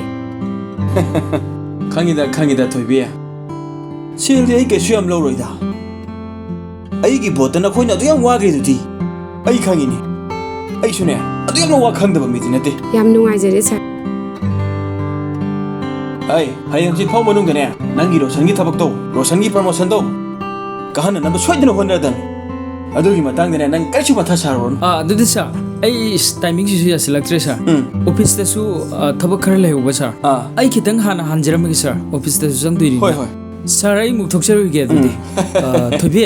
ꯈꯪꯉꯤꯗ, ꯈꯪꯉꯤꯗ, ꯊꯣꯏꯕꯤ꯫ ꯁꯦꯜꯗꯤ ꯑꯩ ꯀꯩꯁꯨ ꯌꯥꯝ ꯂꯧꯔꯣꯏꯗ꯫ ꯑꯩꯒꯤ ꯚꯣꯠꯇ ꯅꯈꯣꯏꯅ ꯑꯗꯨ ꯌꯥꯝ ꯋꯥꯈ꯭ꯔꯤꯗꯨꯗꯤ꯫ ꯑꯩ ꯈꯪꯉꯤꯅꯦ꯫ ꯑꯩꯁꯨꯅꯦ, ꯑꯗꯨ ꯌꯥꯝꯅ ꯋꯥ ꯈꯪꯗꯕ ꯃꯤꯗꯤ ꯅꯠꯇꯦ꯫ ꯌꯥꯝ ꯅꯨꯡꯉꯥꯏꯖꯔꯦ, ꯁꯥꯔ꯫ ꯑꯩ ꯍꯌꯦꯡ ꯍꯧꯖꯤꯛ ꯐꯥꯎ ꯃꯅꯨꯡꯗꯅꯦ, ꯅꯪꯒꯤ ꯔꯣꯁꯟꯒꯤ ꯊꯕꯛꯇꯣ, ꯔꯣꯁꯟꯒꯤ promotion ꯗꯣ ꯀꯥꯍꯟꯅꯅꯕ ꯁꯣꯏꯗꯅ ꯍꯣꯠꯅꯔꯗꯝꯅꯤ꯫ ꯑꯗꯨꯒꯤ ꯃꯇꯥꯡꯗꯅꯦ, ꯅꯪ ꯀꯔꯤꯁꯨ ꯃꯊꯥ ꯁꯥꯔꯨꯔꯅꯨ꯫ ꯑꯥ, ꯑꯗꯨꯗꯤ, ꯁꯥꯔ, ꯑꯩ ꯏꯁ, ꯇꯥꯏꯃꯤꯡꯁꯤꯁꯨ ꯌꯥꯁꯤꯜꯂꯛꯇ꯭ꯔꯦ, ꯁꯥꯔ꯫ ꯎꯝ꯫ ꯑꯣꯐꯤꯁꯇꯁꯨ, ꯑ, ꯊꯕꯛ ꯈꯔ ꯂꯩꯍꯧꯕ, ꯁꯥꯔ꯫ ꯑꯥ꯫ ꯑꯩ ꯈꯤꯇꯪ ꯍꯥꯟꯅ ꯍꯟꯖꯔꯝꯃꯒꯦ, ꯁꯥꯔ꯫ ꯑꯣꯐꯤꯁꯇꯁꯨ ꯆꯪꯗꯣꯏꯅꯤ꯫ ꯍꯣꯏ, ꯍꯣꯏ꯫ ꯁꯥꯔ, ꯑꯩ ꯑꯃꯨꯛ ꯊꯣꯛꯆꯔꯨꯒꯦ ꯑꯗꯨꯗꯤ꯫ ꯎꯝ꯫ ꯑ, ꯊꯣꯏꯕꯤ,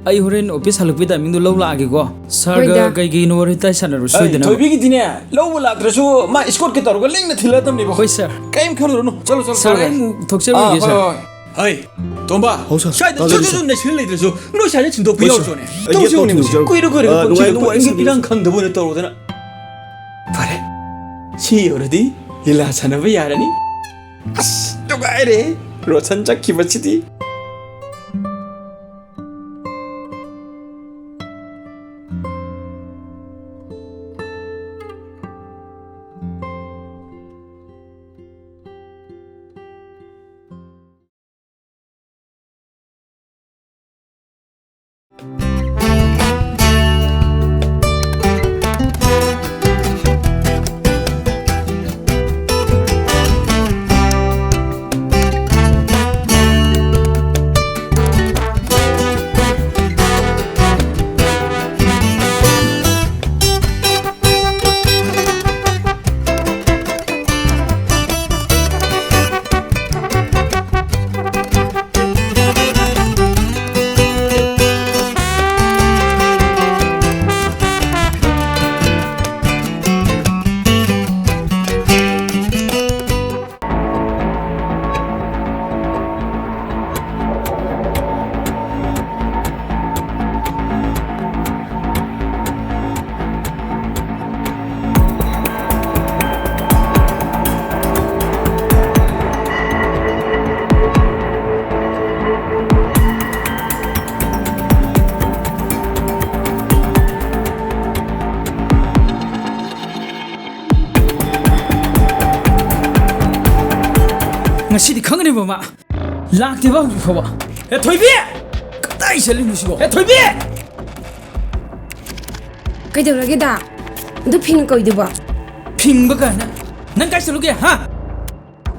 ꯑꯩ ꯍꯣꯔꯦꯟ ꯑꯣꯐꯤꯁ ꯍꯜꯂꯛꯄꯒꯤ ꯇꯥꯏꯃꯤꯡꯗꯣ ꯂꯧ ꯂꯥꯛꯑꯒꯦꯀꯣ꯫ ꯁꯥꯔꯒ ꯍꯣꯏꯗ꯫ ꯀꯩ ꯀꯩꯅꯣ ꯋꯥꯔꯤ ꯋꯥꯇꯥꯏ ꯁꯥꯟꯅꯔꯣ ꯑꯩ ꯁꯣꯏꯗꯅꯕ꯫ ꯊꯣꯏꯕꯤꯒꯤꯗꯤꯅꯦ, ꯂꯧꯕ ꯂꯥꯛꯇ꯭ꯔꯁꯨ ꯃꯥ ꯏꯁꯀꯣꯔꯠꯀ ꯇꯧꯔꯒ ꯂꯦꯡꯅ ꯊꯤꯜꯂꯛꯑꯗꯕꯅꯦꯕꯣ꯫ ꯍꯣꯏ, ꯁꯥꯔ꯫ ꯀꯩꯝ ꯈꯜꯂꯨꯔꯅꯨ꯫ ꯆꯠꯂꯣ, ꯆꯠꯂꯣ, ꯁꯥꯔ, ꯆꯠꯂꯣ꯫ ꯑꯩ ꯑꯃꯨꯛ ꯊꯣꯛꯆꯔꯨꯒꯦ, ꯑꯥ, ꯍꯣꯏ, ꯁꯥꯔ꯫ ꯍꯣꯏ, ꯍꯣꯏ꯫ ꯍꯩ, ꯇꯣꯝꯕ, ꯍꯥꯎ, ꯁꯥꯔ꯫ ꯁ꯭ꯋꯥꯏꯗ ꯇꯥꯖꯔꯤ, ꯁꯠ ꯁꯠ ꯁꯠ ꯁꯥꯔ꯫ ꯅꯩꯁꯤꯜꯂ ꯂꯩꯇ꯭ꯔꯁꯨ, ꯅꯣꯏ ꯁ꯭ꯋꯥꯏꯗ ꯊꯤꯟꯗꯣꯛꯄ ꯍꯣꯏ, ꯁꯥꯔ꯫ ꯌꯥꯎꯔꯨꯆꯣꯅꯦ꯫ ꯑꯩ ꯇꯧꯁꯤ ꯌꯦꯡꯉꯨꯅꯦ꯫ ꯌꯦꯠꯄ ꯊꯤꯟꯗꯣꯛꯆꯔꯛꯀꯦ꯫ ꯀꯨꯏꯔ ꯀꯨꯏꯔꯒ ꯑ, ꯀꯣꯛ ꯅꯨꯡꯉꯥꯏꯕ ꯊꯤꯟꯗꯣꯛꯄ ꯋꯥꯔꯤ ꯏꯔꯥꯡ ꯁꯥꯕꯤꯔꯁꯤ꯫ ꯏꯔꯥꯡ ꯈꯪꯗꯕ ꯑꯣꯏꯅ ꯇꯧꯔꯨꯗꯅ꯫ ꯐꯔꯦ, ꯁꯤ ꯌꯧꯔꯗꯤ ꯂꯤꯂꯥ ꯁꯥꯟꯅꯕ ꯌꯥꯔꯅꯤ꯫ ꯑꯁ, ꯅꯨꯡꯉꯥꯏꯔꯦ, ꯔꯣꯁꯟ ꯆꯠꯈꯤꯕꯁꯤꯗꯤ꯫ ꯉꯁꯤꯗꯤ ꯈꯪꯒꯅꯤ ꯃꯃꯥ꯫ ꯂꯥꯛꯇꯦꯕ ꯍꯧꯖꯤꯛ ꯐꯥꯎꯕ꯫ ꯑꯦ, ꯊꯣꯏꯕꯤ! ꯀꯗꯥꯏ ꯆꯠꯂꯤꯅꯣ ꯁꯤꯕꯣ? ꯑꯦ, ꯊꯣꯏꯕꯤ! ꯀꯩꯗꯧꯔꯒꯦꯗ? ꯑꯗꯨ ꯐꯤꯡ ꯀꯧꯏꯗꯨꯕꯣ? ꯐꯤꯡꯕ ꯀꯥꯏꯅ꯫ ꯅꯪ ꯀꯥꯏ ꯆꯠꯂꯨꯒꯦ, ꯍꯥ?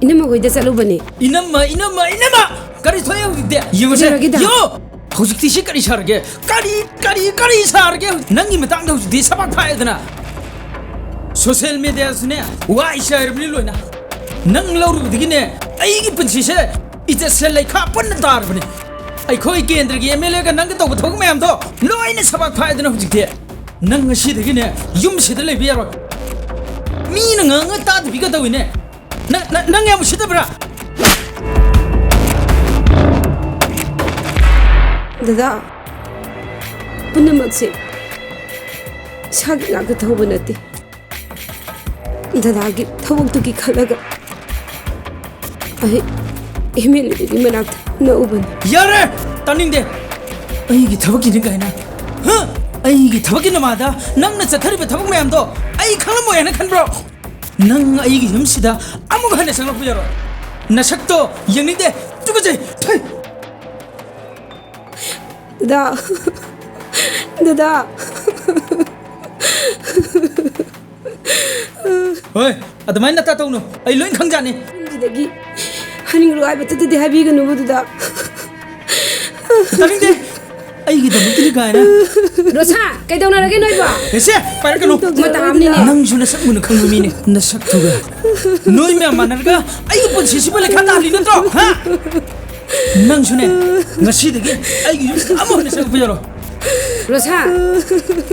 ꯏꯅꯝꯃ ꯍꯣꯏꯗ ꯆꯠꯂꯨꯕꯅꯦ꯫ ꯏꯅꯝꯃ, ꯏꯅꯝꯃ, ꯏꯅꯝꯃ! ꯀꯔꯤ ꯊꯣꯛꯑꯦ ꯍꯧꯖꯤꯛꯇꯤ? ꯌꯦꯡꯉꯨꯁꯦ꯫ ꯀꯩꯗꯧꯔꯒꯦꯗ? ꯌꯦꯡꯉꯣ! ꯍꯧꯖꯤꯛꯇꯤ ꯁꯤ ꯀꯔꯤ ꯁꯥꯔꯒꯦ? ꯀꯔꯤ, ꯀꯔꯤ, ꯀꯔꯤ ꯁꯥꯔꯒꯦ? ꯅꯪꯒꯤ ꯃꯇꯥꯡꯗ ꯍꯧꯖꯤꯛꯇꯤ ꯁꯕꯥꯛ ꯐꯥꯛꯑꯦꯗꯅ꯫ ꯁꯣꯁꯤꯌꯦꯜ ꯃꯦꯗꯤꯌꯥꯁꯨꯅꯦ, ꯋꯥꯏ ꯆꯥꯏꯔꯕꯅꯤ ꯂꯣꯏꯅ꯫ ꯅꯪ ꯂꯧꯔꯨꯕꯗꯒꯤꯅꯦ, ꯑꯩꯒꯤ ꯄꯨꯟꯁꯤꯁꯦ ꯏꯖꯠꯁꯦ ꯂꯩꯈꯥ ꯄꯨꯟꯅ ꯇꯥꯔꯕꯅꯤ꯫ ꯑꯩꯈꯣꯏ ꯀꯦꯟꯗ꯭ꯔꯒꯤ ꯑꯦꯝ ꯑꯦꯜ ꯑꯦꯒ ꯅꯪꯒ ꯇꯧꯕ ꯊꯕꯛ ꯃꯌꯥꯝꯗꯣ ꯂꯣꯏꯅ ꯁꯕꯥꯛ ꯐꯥꯛꯑꯦꯗꯅ ꯍꯧꯖꯤꯛꯇꯤ꯫ ꯅꯪ ꯉꯁꯤꯗꯒꯤꯅꯦ, ꯌꯨꯝꯁꯤꯗ ꯂꯩꯕ ꯌꯥꯔꯣꯏ꯫ ꯃꯤꯅ ꯉꯥꯡꯉ ꯇꯥꯗꯕꯤꯒ ꯇꯧꯏꯅꯦ꯫ ꯅꯪ, ꯅꯪ, ꯅꯪ ꯌꯥꯝ ꯎꯁꯤꯠꯇꯕ꯭ꯔꯥ? ꯗꯗꯥ, ꯄꯨꯝꯅꯃꯛꯁꯦ ꯏꯁꯥꯒꯤ ꯉꯥꯛꯇ ꯊꯧꯕ ꯅꯠꯇꯦ꯫ ꯗꯗꯥꯒꯤ ꯊꯕꯛꯇꯨꯒꯤ ꯈꯜꯂꯒ ꯑꯩ ꯑꯦꯝ ꯑꯦꯜ ꯑꯦꯗꯨꯒꯤ ꯃꯅꯥꯛꯇ ꯅꯛꯎꯕꯅꯤ꯫ ꯌꯥꯔꯦ! ꯇꯥꯅꯤꯡꯗꯦ! ꯑꯩꯒꯤ ꯊꯕꯛꯀꯤꯅꯤ ꯀꯥꯏꯅ꯫ ꯍ? ꯑꯩꯒꯤ ꯊꯕꯛꯀꯤ ꯅꯃꯥꯗ ꯅꯪꯅ ꯆꯠꯊꯔꯤꯕ ꯊꯕꯛ ꯃꯌꯥꯝꯗꯣ ꯑꯩ ꯈꯪꯂꯝꯃꯣꯏ ꯍꯥꯏꯅ ꯈꯟꯕ꯭ꯔꯣ? ꯅꯪ ꯑꯩꯒꯤ ꯌꯨꯝꯁꯤꯗ ꯑꯃꯨꯛ ꯍꯟꯅ ꯆꯪꯂꯛꯄ ꯌꯥꯔꯣꯏ꯫ ꯅꯁꯛꯇꯣ ꯌꯦꯡꯅꯤꯡꯗꯦ꯫ ꯇꯨꯀꯠꯆꯩ꯫ ꯊꯩ! ꯗꯗꯥ꯫ ꯗꯗꯥ꯫ ꯍꯣꯏ, ꯑꯗꯨꯃꯥꯏꯅ ꯅꯇꯥ ꯇꯧꯅꯨ꯫ ꯑꯩ ꯂꯣꯏ ꯈꯪꯖꯥꯠꯅꯤ꯫ ꯌꯨꯝꯁꯤꯗꯒꯤ ꯍꯟꯈ꯭ꯔꯣ ꯍꯥꯏꯕ ꯇꯠꯇꯗꯤ ꯍꯥꯏꯕꯤꯒꯅꯨ ꯗꯗꯥ꯫ ꯇꯥꯅꯤꯡꯗꯦ꯫ ꯑꯩꯒꯤꯗꯃꯛꯇꯅꯤ ꯀꯥꯏꯅ꯫ ꯔꯣꯁꯥ, ꯀꯩꯗꯧꯅꯔꯒꯦ ꯅꯣꯏꯕꯣ? ꯑꯦꯁꯦ, ꯄꯥꯏꯔꯛꯀꯅꯨ꯫ ꯃꯇꯥ ꯑꯃꯅꯤꯅꯦ꯫ ꯅꯪꯁꯨ ꯅꯁꯛ ꯃꯨꯟꯅ ꯈꯪꯕ ꯃꯤꯅꯤ꯫ ꯅꯁꯛꯇꯨꯒ꯫ ꯅꯣꯏ ꯃꯌꯥꯝ ꯃꯥꯟꯅꯔꯒ ꯑꯩꯒꯤ ꯄꯨꯟꯁꯤꯁꯤꯕꯨ ꯂꯩꯈꯥ ꯇꯥꯍꯜꯂꯤ ꯅꯠꯇ꯭ꯔꯣ? ꯍꯥ? ꯅꯪꯁꯨꯅꯦ, ꯉꯁꯤꯗꯒꯤ ꯑꯩꯒꯤ ꯌꯨꯝꯗ ꯑꯃꯨꯛ ꯍꯟꯅ ꯆꯪꯉꯛꯄ ꯌꯥꯔꯣꯏ꯫ ꯔꯣꯁꯥ,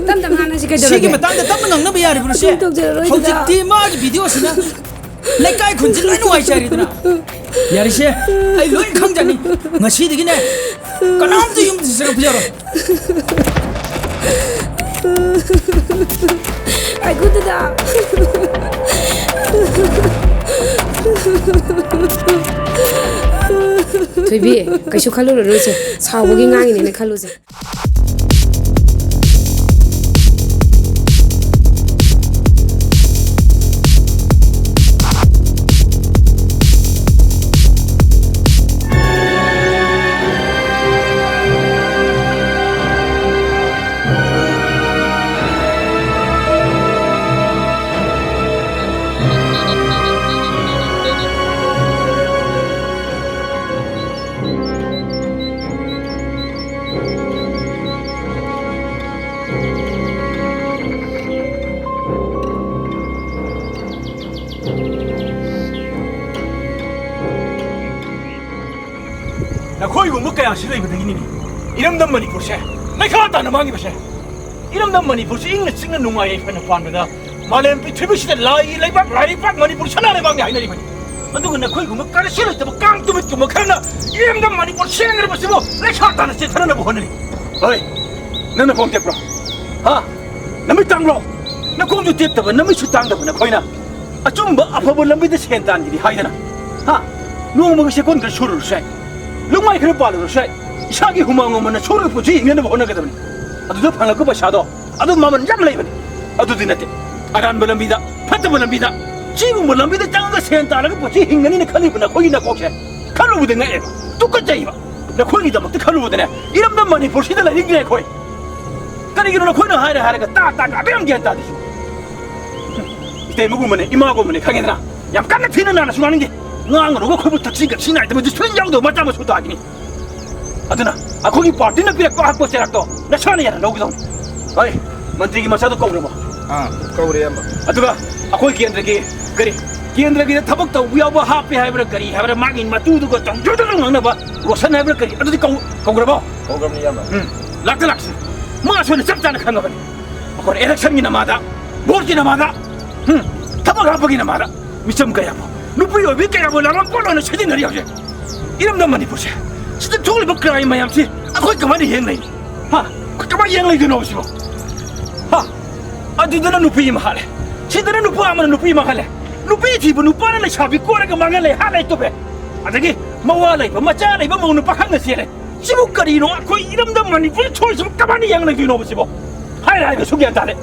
ꯇꯞ ꯇꯞ ꯉꯥꯡꯅꯁꯤ ꯀꯩꯗꯧꯔꯒꯦ? ꯁꯤꯒꯤ ꯃꯇꯥꯡꯗ ꯇꯞꯅ ꯉꯥꯡꯅꯕ ꯌꯥꯔꯤꯕ꯭ꯔꯣ, ꯁꯦ? ꯑꯗꯨꯝ ꯇꯧꯖꯔꯔꯣꯏꯗ꯫ ꯍꯧꯖꯤꯛꯇꯤ ꯃꯥꯒꯤ ꯚꯤꯗꯤꯑꯣꯁꯤꯅ ꯂꯩꯀꯥꯏ ꯈꯨꯟꯁꯤ ꯂꯣꯏ ꯅꯨꯡꯉꯥꯏꯖꯔꯦꯗꯅ꯫ ꯌꯥꯔꯦꯁꯦ, ꯑꯩ ꯂꯣꯏ ꯈꯪꯖꯅꯤ꯫ ꯉꯁꯤꯗꯒꯤꯅꯦ, ꯀꯅꯥꯝꯇ ꯌꯨꯝꯗ ꯆꯪꯉꯛꯄ ꯌꯥꯔꯣꯏ꯫ ꯉꯥꯏꯈꯣ, ꯗꯗꯥ꯫ ꯊꯣꯏꯕꯤ, ꯀꯩꯁꯨ ꯈꯜꯂꯨꯔꯅꯨꯁꯦ꯫ ꯁꯥꯎꯕꯒꯤ ꯉꯥꯡꯉꯤꯅꯦꯅ ꯈꯜꯂꯨꯁꯦ꯫ ꯁꯤꯒꯨꯝꯕ ꯀꯌꯥꯁꯤ ꯂꯩꯕꯗꯒꯤꯅꯤꯅꯦ ꯏꯔꯝꯗꯝ ꯃꯅꯤꯄꯨꯔꯁꯦ ꯂꯩꯈꯥ ꯇꯥꯅ ꯃꯥꯡꯉꯤꯕꯁꯦ꯫ ꯏꯔꯝꯗꯝ ꯃꯅꯤꯄꯨꯔꯁꯤ ꯏꯪꯅ ꯆꯤꯛꯅ ꯅꯨꯡꯉꯥꯏ ꯌꯥꯏꯐꯅ ꯄꯥꯟꯕꯗ ꯃꯥꯂꯦꯝ ꯄ꯭ꯔꯤꯊꯤꯕꯤꯁꯤꯗ ꯂꯥꯏꯒꯤ ꯂꯩꯕꯥꯛ ꯂꯥꯏꯔꯩꯄꯥꯛ ꯃꯅꯤꯄꯨꯔ ꯁꯅꯥ ꯂꯩꯕꯥꯛꯅꯤ ꯍꯥꯏꯅꯔꯤꯕꯅꯤ꯫ ꯑꯗꯨꯒ ꯅꯈꯣꯏꯒꯨꯝꯕ ꯀꯔꯁꯨ ꯂꯩꯇꯕ ꯀꯥꯡ ꯇꯨꯃꯤꯠꯀꯨꯝꯕ ꯈꯔꯅ ꯏꯔꯝꯗꯝ ꯃꯅꯤꯄꯨꯔ ꯁꯦꯡꯅꯔꯕꯁꯤꯕꯨ ꯂꯩꯈꯥ ꯇꯥꯅ ꯆꯦꯟꯊꯅꯅꯕ ꯍꯣꯠꯅꯔꯤ꯫ ꯍꯣꯏ, ꯅꯪꯅ ꯈꯣꯡ ꯇꯦꯛꯄ꯭ꯔꯣ? ꯍꯥ? ꯅꯃꯤꯠ ꯇꯥꯡꯕ꯭ꯔꯣ? ꯅꯈꯣꯡꯁꯨ ꯇꯦꯛꯇꯕ, ꯅꯃꯤꯠꯁꯨ ꯇꯥꯡꯗꯕ ꯅꯈꯣꯏꯅ ꯑꯆꯨꯝꯕ ꯑꯐꯕ ꯂꯝꯕꯤꯗ ꯁꯦꯟ ꯇꯥꯟꯒꯦꯗꯤ ꯍꯥꯏꯗꯅ, ꯍꯥ? ꯅꯣꯡꯃꯒꯤ ꯁꯦꯀꯣꯟ ꯈꯔ ꯁꯨꯔꯨꯔꯁꯨ ꯌꯥꯏ, ꯂꯨꯃꯥꯏ ꯈꯔ ꯄꯥꯜꯂꯨꯔꯁꯨ ꯌꯥꯏ, ꯏꯁꯥꯒꯤ ꯍꯨꯃꯥꯡ ꯃꯃꯜꯅ ꯁꯨꯔꯒ ꯄꯨꯟꯁꯤ ꯍꯤꯡꯅꯅꯕ ꯍꯣꯠꯅꯒꯗꯕꯅꯤ꯫ ꯑꯗꯨꯗ ꯐꯪꯂꯛꯄ ꯄꯩꯁꯥꯗꯣ ꯑꯗꯨ ꯃꯃꯜ ꯌꯥꯝ ꯂꯩꯕꯅꯤ꯫ ꯑꯗꯨꯗꯤ ꯅꯠꯇꯦ, ꯑꯔꯥꯟꯕ ꯂꯝꯕꯤꯗ, ꯐꯠꯇꯕ ꯂꯝꯕꯤꯗ, ꯁꯤꯒꯨꯝꯕ ꯂꯝꯕꯤꯗ ꯆꯪꯉꯒ ꯁꯦꯟ ꯇꯥꯜꯂꯒ ꯄꯨꯟꯁꯤ ꯍꯤꯡꯒꯅꯤꯅ ꯈꯜꯂꯤꯕ ꯅꯈꯣꯏꯒꯤ ꯅꯀꯣꯛꯁꯦ ꯈꯜꯂꯨꯕꯗ ꯉꯛꯑꯦꯕ, ꯇꯨꯀꯠꯆꯩꯕ꯫ ꯅꯈꯣꯏꯒꯤꯗꯃꯛꯇ ꯈꯜꯂꯨꯕꯗꯅꯦ ꯏꯔꯝꯗꯝ ꯃꯅꯤꯄꯨꯔꯁꯤꯗ ꯂꯩꯅꯤꯡꯗ꯭ꯔꯦ ꯑꯩꯈꯣꯏ꯫ ꯀꯔꯤꯒꯤꯅꯣ ꯅꯈꯣꯏꯅ ꯍꯥꯏꯔꯦ ꯍꯥꯏꯔꯒ ꯇꯥ ꯇꯥ ꯉꯥꯕ ꯌꯥꯝ ꯒ꯭ꯌꯥꯟ ꯇꯥꯗꯦ ꯁꯤꯕꯨ꯫ ꯏꯇꯩꯃꯒꯨꯝꯕꯅꯦ, ꯏꯃꯥꯒꯨꯝꯕꯅꯦ, ꯈꯪꯉꯦꯗꯅ? ꯌꯥꯝ ꯀꯟꯅ ꯊꯤꯅ ꯅꯥꯟꯅꯁꯨ ꯉꯥꯡꯅꯤꯡꯗꯦ꯫ ꯉꯥꯡꯉꯨꯔꯒ ꯑꯩꯈꯣꯏꯕꯨ ꯊꯛꯁꯤ ꯈꯥꯁꯤ ꯅꯥꯏꯗꯕ ꯗꯤꯁꯤꯄ꯭ꯂꯤꯟ ꯌꯥꯎꯗꯕ ꯃꯆꯥ ꯃꯁꯨ ꯇꯥꯈꯤꯅꯤ꯫ ꯑꯗꯨꯅ ꯑꯩꯈꯣꯏꯒꯤ ꯄꯥꯔꯇꯤꯅ ꯄꯤꯔꯛꯄ ꯑꯍꯛꯄ ꯆꯩꯔꯥꯛꯇꯣ ꯅꯁꯥꯅ ꯌꯥꯅ ꯂꯧꯒꯗꯧꯅꯤ꯫ ꯍꯣꯏ, ꯃꯟꯇ꯭ꯔꯤꯒꯤ ꯃꯆꯥꯗꯣ ꯀꯧꯔꯕꯣ? ꯑꯥ, ꯀꯧꯔꯦ, ꯏꯌꯥꯝꯕ꯫ ꯑꯗꯨꯒ ꯑꯩꯈꯣꯏ ꯀꯦꯟꯗ꯭ꯔꯒꯤ ꯀꯔꯤ, ꯀꯦꯟꯗ꯭ꯔꯒꯤꯗ ꯊꯕꯛ ꯇꯧꯕ ꯌꯥꯎꯕ ꯍꯥꯞꯄꯦ ꯍꯥꯏꯕ꯭ꯔꯥ ꯀꯔꯤ ꯍꯥꯏꯕ꯭ꯔꯥ, ꯃꯥꯒꯤ ꯃꯇꯨꯗꯨꯒ ꯇꯧꯖꯗꯅ ꯉꯥꯡꯅꯕ ꯔꯣꯁꯟ ꯍꯥꯏꯕ꯭ꯔꯥ ꯀꯔꯤ, ꯑꯗꯨꯗꯤ ꯀꯧ-, ꯀꯧꯈ꯭ꯔꯕꯣ? ꯀꯧꯈ꯭ꯔꯕꯅꯤ, ꯏꯌꯥꯝꯕ꯫ ꯎꯝ, ꯂꯥꯛꯇ ꯂꯥꯛꯁꯤ꯫ ꯃꯥꯁꯨ ꯑꯩꯅ ꯆꯞ ꯆꯥꯅ ꯈꯪꯉꯕꯅꯤ꯫ ꯑꯩꯈꯣꯏ ꯏꯂꯦꯛꯁꯟꯒꯤ ꯅꯃꯥꯗ, ꯚꯣꯠꯀꯤ ꯅꯃꯥꯗ, ꯎꯝ, ꯊꯕꯛ ꯍꯥꯞꯄꯒꯤ ꯅꯃꯥꯗ ꯃꯤꯆꯝ ꯀꯌꯥꯕꯨ, ꯅꯨꯄꯤ ꯑꯣꯏꯕꯤ ꯀꯌꯥꯕꯨ ꯂꯥꯂꯣꯟ ꯄꯣꯠꯂꯣꯟꯅ ꯁꯤꯖꯤꯟꯅꯔꯤ ꯍꯧꯖꯤꯛ꯫ ꯏꯔꯝꯗꯝ ꯃꯅꯤꯄꯨꯔꯁꯦ ꯁꯤꯗ ꯊꯣꯛꯂꯤꯕ ꯀ꯭ꯔꯥꯏꯝ ꯃꯌꯥꯝꯁꯤ ꯑꯩꯈꯣꯏ ꯀꯃꯥꯏꯅ ꯌꯦꯡ ꯂꯩꯅꯤ? ꯍꯥ? ꯑꯩꯈꯣꯏ ꯀꯃꯥꯏꯅ ꯌꯦꯡ ꯂꯩꯗꯣꯏꯅꯣ ꯁꯤꯕꯣ? ꯍꯥ? ꯑꯗꯨꯗꯅ ꯅꯨꯄꯤ ꯑꯃ ꯍꯥꯠꯂꯦ, ꯁꯤꯗꯅ ꯅꯨꯄꯥ ꯑꯃꯅ ꯅꯨꯄꯤ ꯑꯃ ꯍꯥꯠꯂꯦ꯫ ꯅꯨꯄꯤ ꯊꯤꯕ ꯅꯨꯄꯥꯅ ꯂꯩꯁꯥꯕꯤ ꯀꯣꯏꯔꯒ ꯃꯥꯡꯍꯜꯂꯦ, ꯍꯥꯠꯂꯦ, ꯇꯨꯞꯄꯦ꯫ ꯑꯗꯒꯤ ꯃꯋꯥ ꯂꯩꯕ ꯃꯆꯥ ꯂꯩꯕ ꯃꯧꯅ ꯄꯥꯈꯪꯅ ꯆꯦꯜꯂꯦ꯫ ꯁꯤꯕꯨ ꯀꯔꯤꯅꯣ? ꯑꯩꯈꯣꯏ ꯏꯔꯝꯗꯝ ꯃꯅꯤꯄꯨꯔ ꯊꯣꯛꯏꯁꯤꯕꯨ ꯀꯃꯥꯏꯅ ꯌꯦꯡ ꯂꯩꯗꯣꯏꯅꯣꯕ ꯁꯤꯕꯣ? ꯍꯥꯏꯔ ꯍꯥꯏꯔꯒꯁꯨ ꯒ꯭ꯌꯥꯟ ꯇꯥꯗꯦ꯫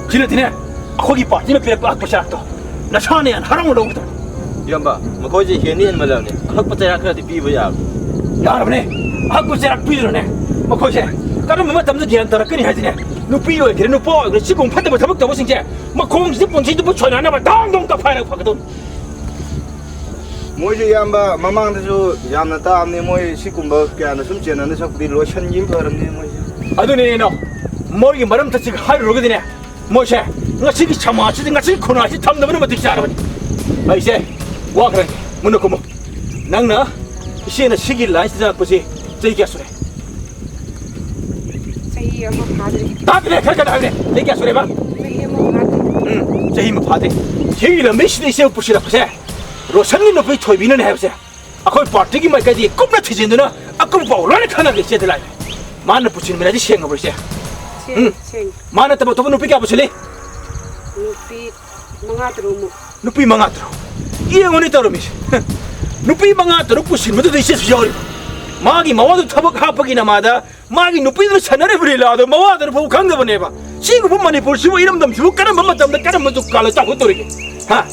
ꯁꯤꯅꯗꯤꯅꯦ, ꯑꯩꯈꯣꯏꯒꯤ ꯄꯥꯔꯇꯤꯅ ꯄꯤꯔꯛꯄ ꯍꯛꯄ ꯆꯥꯛꯇꯣ ꯅꯁꯥꯅ ꯌꯥꯝ ꯍꯔꯥꯎꯅ ꯂꯧꯒꯗꯕꯅꯤ꯫ ꯏꯌꯥꯝꯕ, ꯃꯈꯣꯏꯁꯦ ꯍꯦꯟꯗꯤ ꯍꯦꯟꯃꯜꯂꯕꯅꯤ꯫ ꯑꯍꯛꯄ ꯆꯩꯔꯥꯛ ꯈꯔꯗꯤ ꯄꯤꯕ ꯌꯥꯕꯅꯤ꯫ ꯌꯥꯔꯕꯅꯦ, ꯑꯍꯛꯄ ꯆꯩꯔꯥꯛ ꯄꯤꯗꯨꯅꯅꯦ, ꯃꯈꯣꯏꯁꯦ ꯀꯔꯝꯕ ꯃꯇꯝꯗ ꯒ꯭ꯌꯥꯟ ꯇꯥꯔꯛꯀꯅꯤ ꯍꯥꯏꯁꯤꯅꯦ꯫ ꯅꯨꯄꯤ ꯑꯣꯏꯒꯦꯔꯥ ꯅꯨꯄꯥ ꯑꯣꯏꯒꯦꯔꯥ, ꯁꯤꯒꯨꯝꯕ ꯐꯠꯇꯕ ꯊꯕꯛ ꯇꯧꯕꯁꯤꯡꯁꯦ ꯃꯈꯣꯡꯁꯤꯗ ꯄꯨꯟꯁꯤꯗꯨꯕꯨ ꯁꯣꯏꯅꯅꯕ ꯗꯥꯡ ꯗꯥꯡ ꯇꯛꯈꯥꯏꯔꯒ ꯐꯒꯗꯧꯅꯤ꯫ ꯃꯣꯏꯁꯨ, ꯏꯌꯥꯝꯕ, ꯃꯃꯥꯡꯗꯁꯨ ꯌꯥꯝꯅ ꯇꯥꯕꯅꯤ꯫ ꯃꯣꯏ ꯁꯤꯒꯨꯝꯕ ꯀꯌꯥꯅ ꯁꯨꯝ ꯆꯦꯟꯅꯗ ꯁꯛꯄꯨꯗꯤ ꯂꯣꯏꯁꯤꯟꯈꯤꯕ ꯐꯔꯝꯅꯤ ꯃꯣꯏꯁꯦ꯫ ꯑꯗꯨꯅꯤ ꯏꯅꯥꯎ, ꯃꯣꯏꯒꯤ ꯃꯔꯝ ꯆꯠꯁꯤꯒ ꯍꯥꯏꯔꯨꯔꯒꯗꯤꯅꯦ, ꯃꯣꯏꯁꯦ ꯉꯁꯤꯒꯤ ꯁꯃꯥꯖꯁꯤꯗ, ꯉꯁꯤꯒꯤ ꯈꯨꯟꯅꯥꯏꯁꯤ ꯊꯝꯗꯕꯅ ꯃꯇꯤꯛ ꯆꯥꯔꯕꯅꯤ꯫ ꯑꯩꯁꯦ ꯋꯥꯈ꯭ꯔꯦ꯫ ꯃꯨꯟꯅ ꯈꯨꯝꯃꯨ꯫ ꯅꯪꯅ ꯏꯆꯦꯅ ꯁꯤꯒꯤ ꯂꯥꯏꯟꯁꯤꯗ ꯆꯪꯉꯛꯄꯁꯤ ꯆꯍꯤ ꯀꯌꯥ ꯁꯨꯔꯦ? ꯆꯍꯤ ꯑꯃ ꯐꯥꯗ꯭ꯔꯤ꯫ ꯇꯥꯗ꯭ꯔꯦ, ꯈꯔ ꯀꯟꯅ ꯍꯥꯏꯌꯨꯅꯦ꯫ ꯆꯍꯤ ꯀꯌꯥ ꯁꯨꯔꯦꯕ? ꯆꯍꯤ ꯑꯃ ꯐꯥꯗ꯭ꯔꯤ꯫ ꯎꯝ, ꯆꯍꯤ ꯑꯃ ꯐꯥꯗ꯭ꯔꯤ꯫ ꯁꯤꯒꯤ ꯂꯝꯕꯤꯁꯤꯗ ꯏꯆꯦ ꯄꯨꯁꯤꯜꯂꯛꯄꯁꯦ ꯔꯣꯁꯟꯒꯤ ꯅꯨꯄꯤ ꯊꯣꯏꯕꯤꯅꯅꯦ ꯍꯥꯏꯕꯁꯦ ꯑꯩꯈꯣꯏ ꯄꯥꯔꯇꯤꯒꯤ ꯃꯥꯏꯀꯩꯗꯒꯤ ꯀꯨꯞꯅ ꯊꯤꯖꯤꯟꯗꯨꯅ ꯑꯀꯨꯞꯄ ꯄꯥꯎ ꯂꯣꯏꯅ ꯈꯪꯍꯜꯂꯦ ꯏꯆꯦꯗ ꯂꯥꯏ꯫ ꯃꯥꯅ ꯄꯨꯁꯤꯟꯕꯅꯗꯤ ꯁꯦꯡꯉꯕ꯭ꯔꯣ ꯏꯆꯦ? ꯁꯦꯡ-, ꯎꯝ꯫ ꯁꯦꯡ-꯫ ꯃꯥ ꯅꯠꯇꯕ ꯑꯇꯣꯞꯄ ꯅꯨꯄꯤ ꯀꯌꯥ ꯄꯨꯁꯤꯜꯂꯤ? ꯅꯨꯄꯤ ꯃꯉꯥ ꯇꯔꯨꯛꯃꯨꯛ꯫ ꯅꯨꯄꯤ ꯃꯉꯥ ꯇꯔꯨꯛ? ꯌꯦꯡꯉꯨꯅꯦ ꯇꯧꯔꯝꯃꯤꯁꯦ꯫ ꯅꯨꯄꯤ ꯃꯉꯥ ꯇꯔꯨꯛ ꯄꯨꯁꯤꯟꯕꯗꯨꯗ ꯏꯆꯦꯁꯨ ꯌꯥꯎꯔꯤꯕ꯫ ꯃꯥꯒꯤ ꯃꯋꯥꯗꯨ ꯊꯕꯛ ꯍꯥꯞꯄꯒꯤ ꯅꯃꯥꯗ ꯃꯥꯒꯤ ꯅꯨꯄꯤꯗꯨꯅ ꯁꯥꯟꯅꯔꯤꯕ ꯂꯤꯂꯥꯗꯣ ꯃꯋꯥꯗꯨꯅ ꯐꯥꯎ ꯈꯪꯗꯕꯅꯦꯕ꯫ ꯁꯤꯒꯨꯝꯕ ꯃꯅꯤꯄꯨꯔꯁꯤꯕꯨ, ꯏꯔꯝꯗꯝꯁꯤꯕꯨ ꯀꯔꯝꯕ ꯃꯇꯝꯗ ꯀꯔꯝꯕ ꯖꯨꯛ ꯀꯥꯜꯂ ꯆꯥꯎꯈꯠꯇꯧꯔꯤꯒꯦ? ꯍꯥ?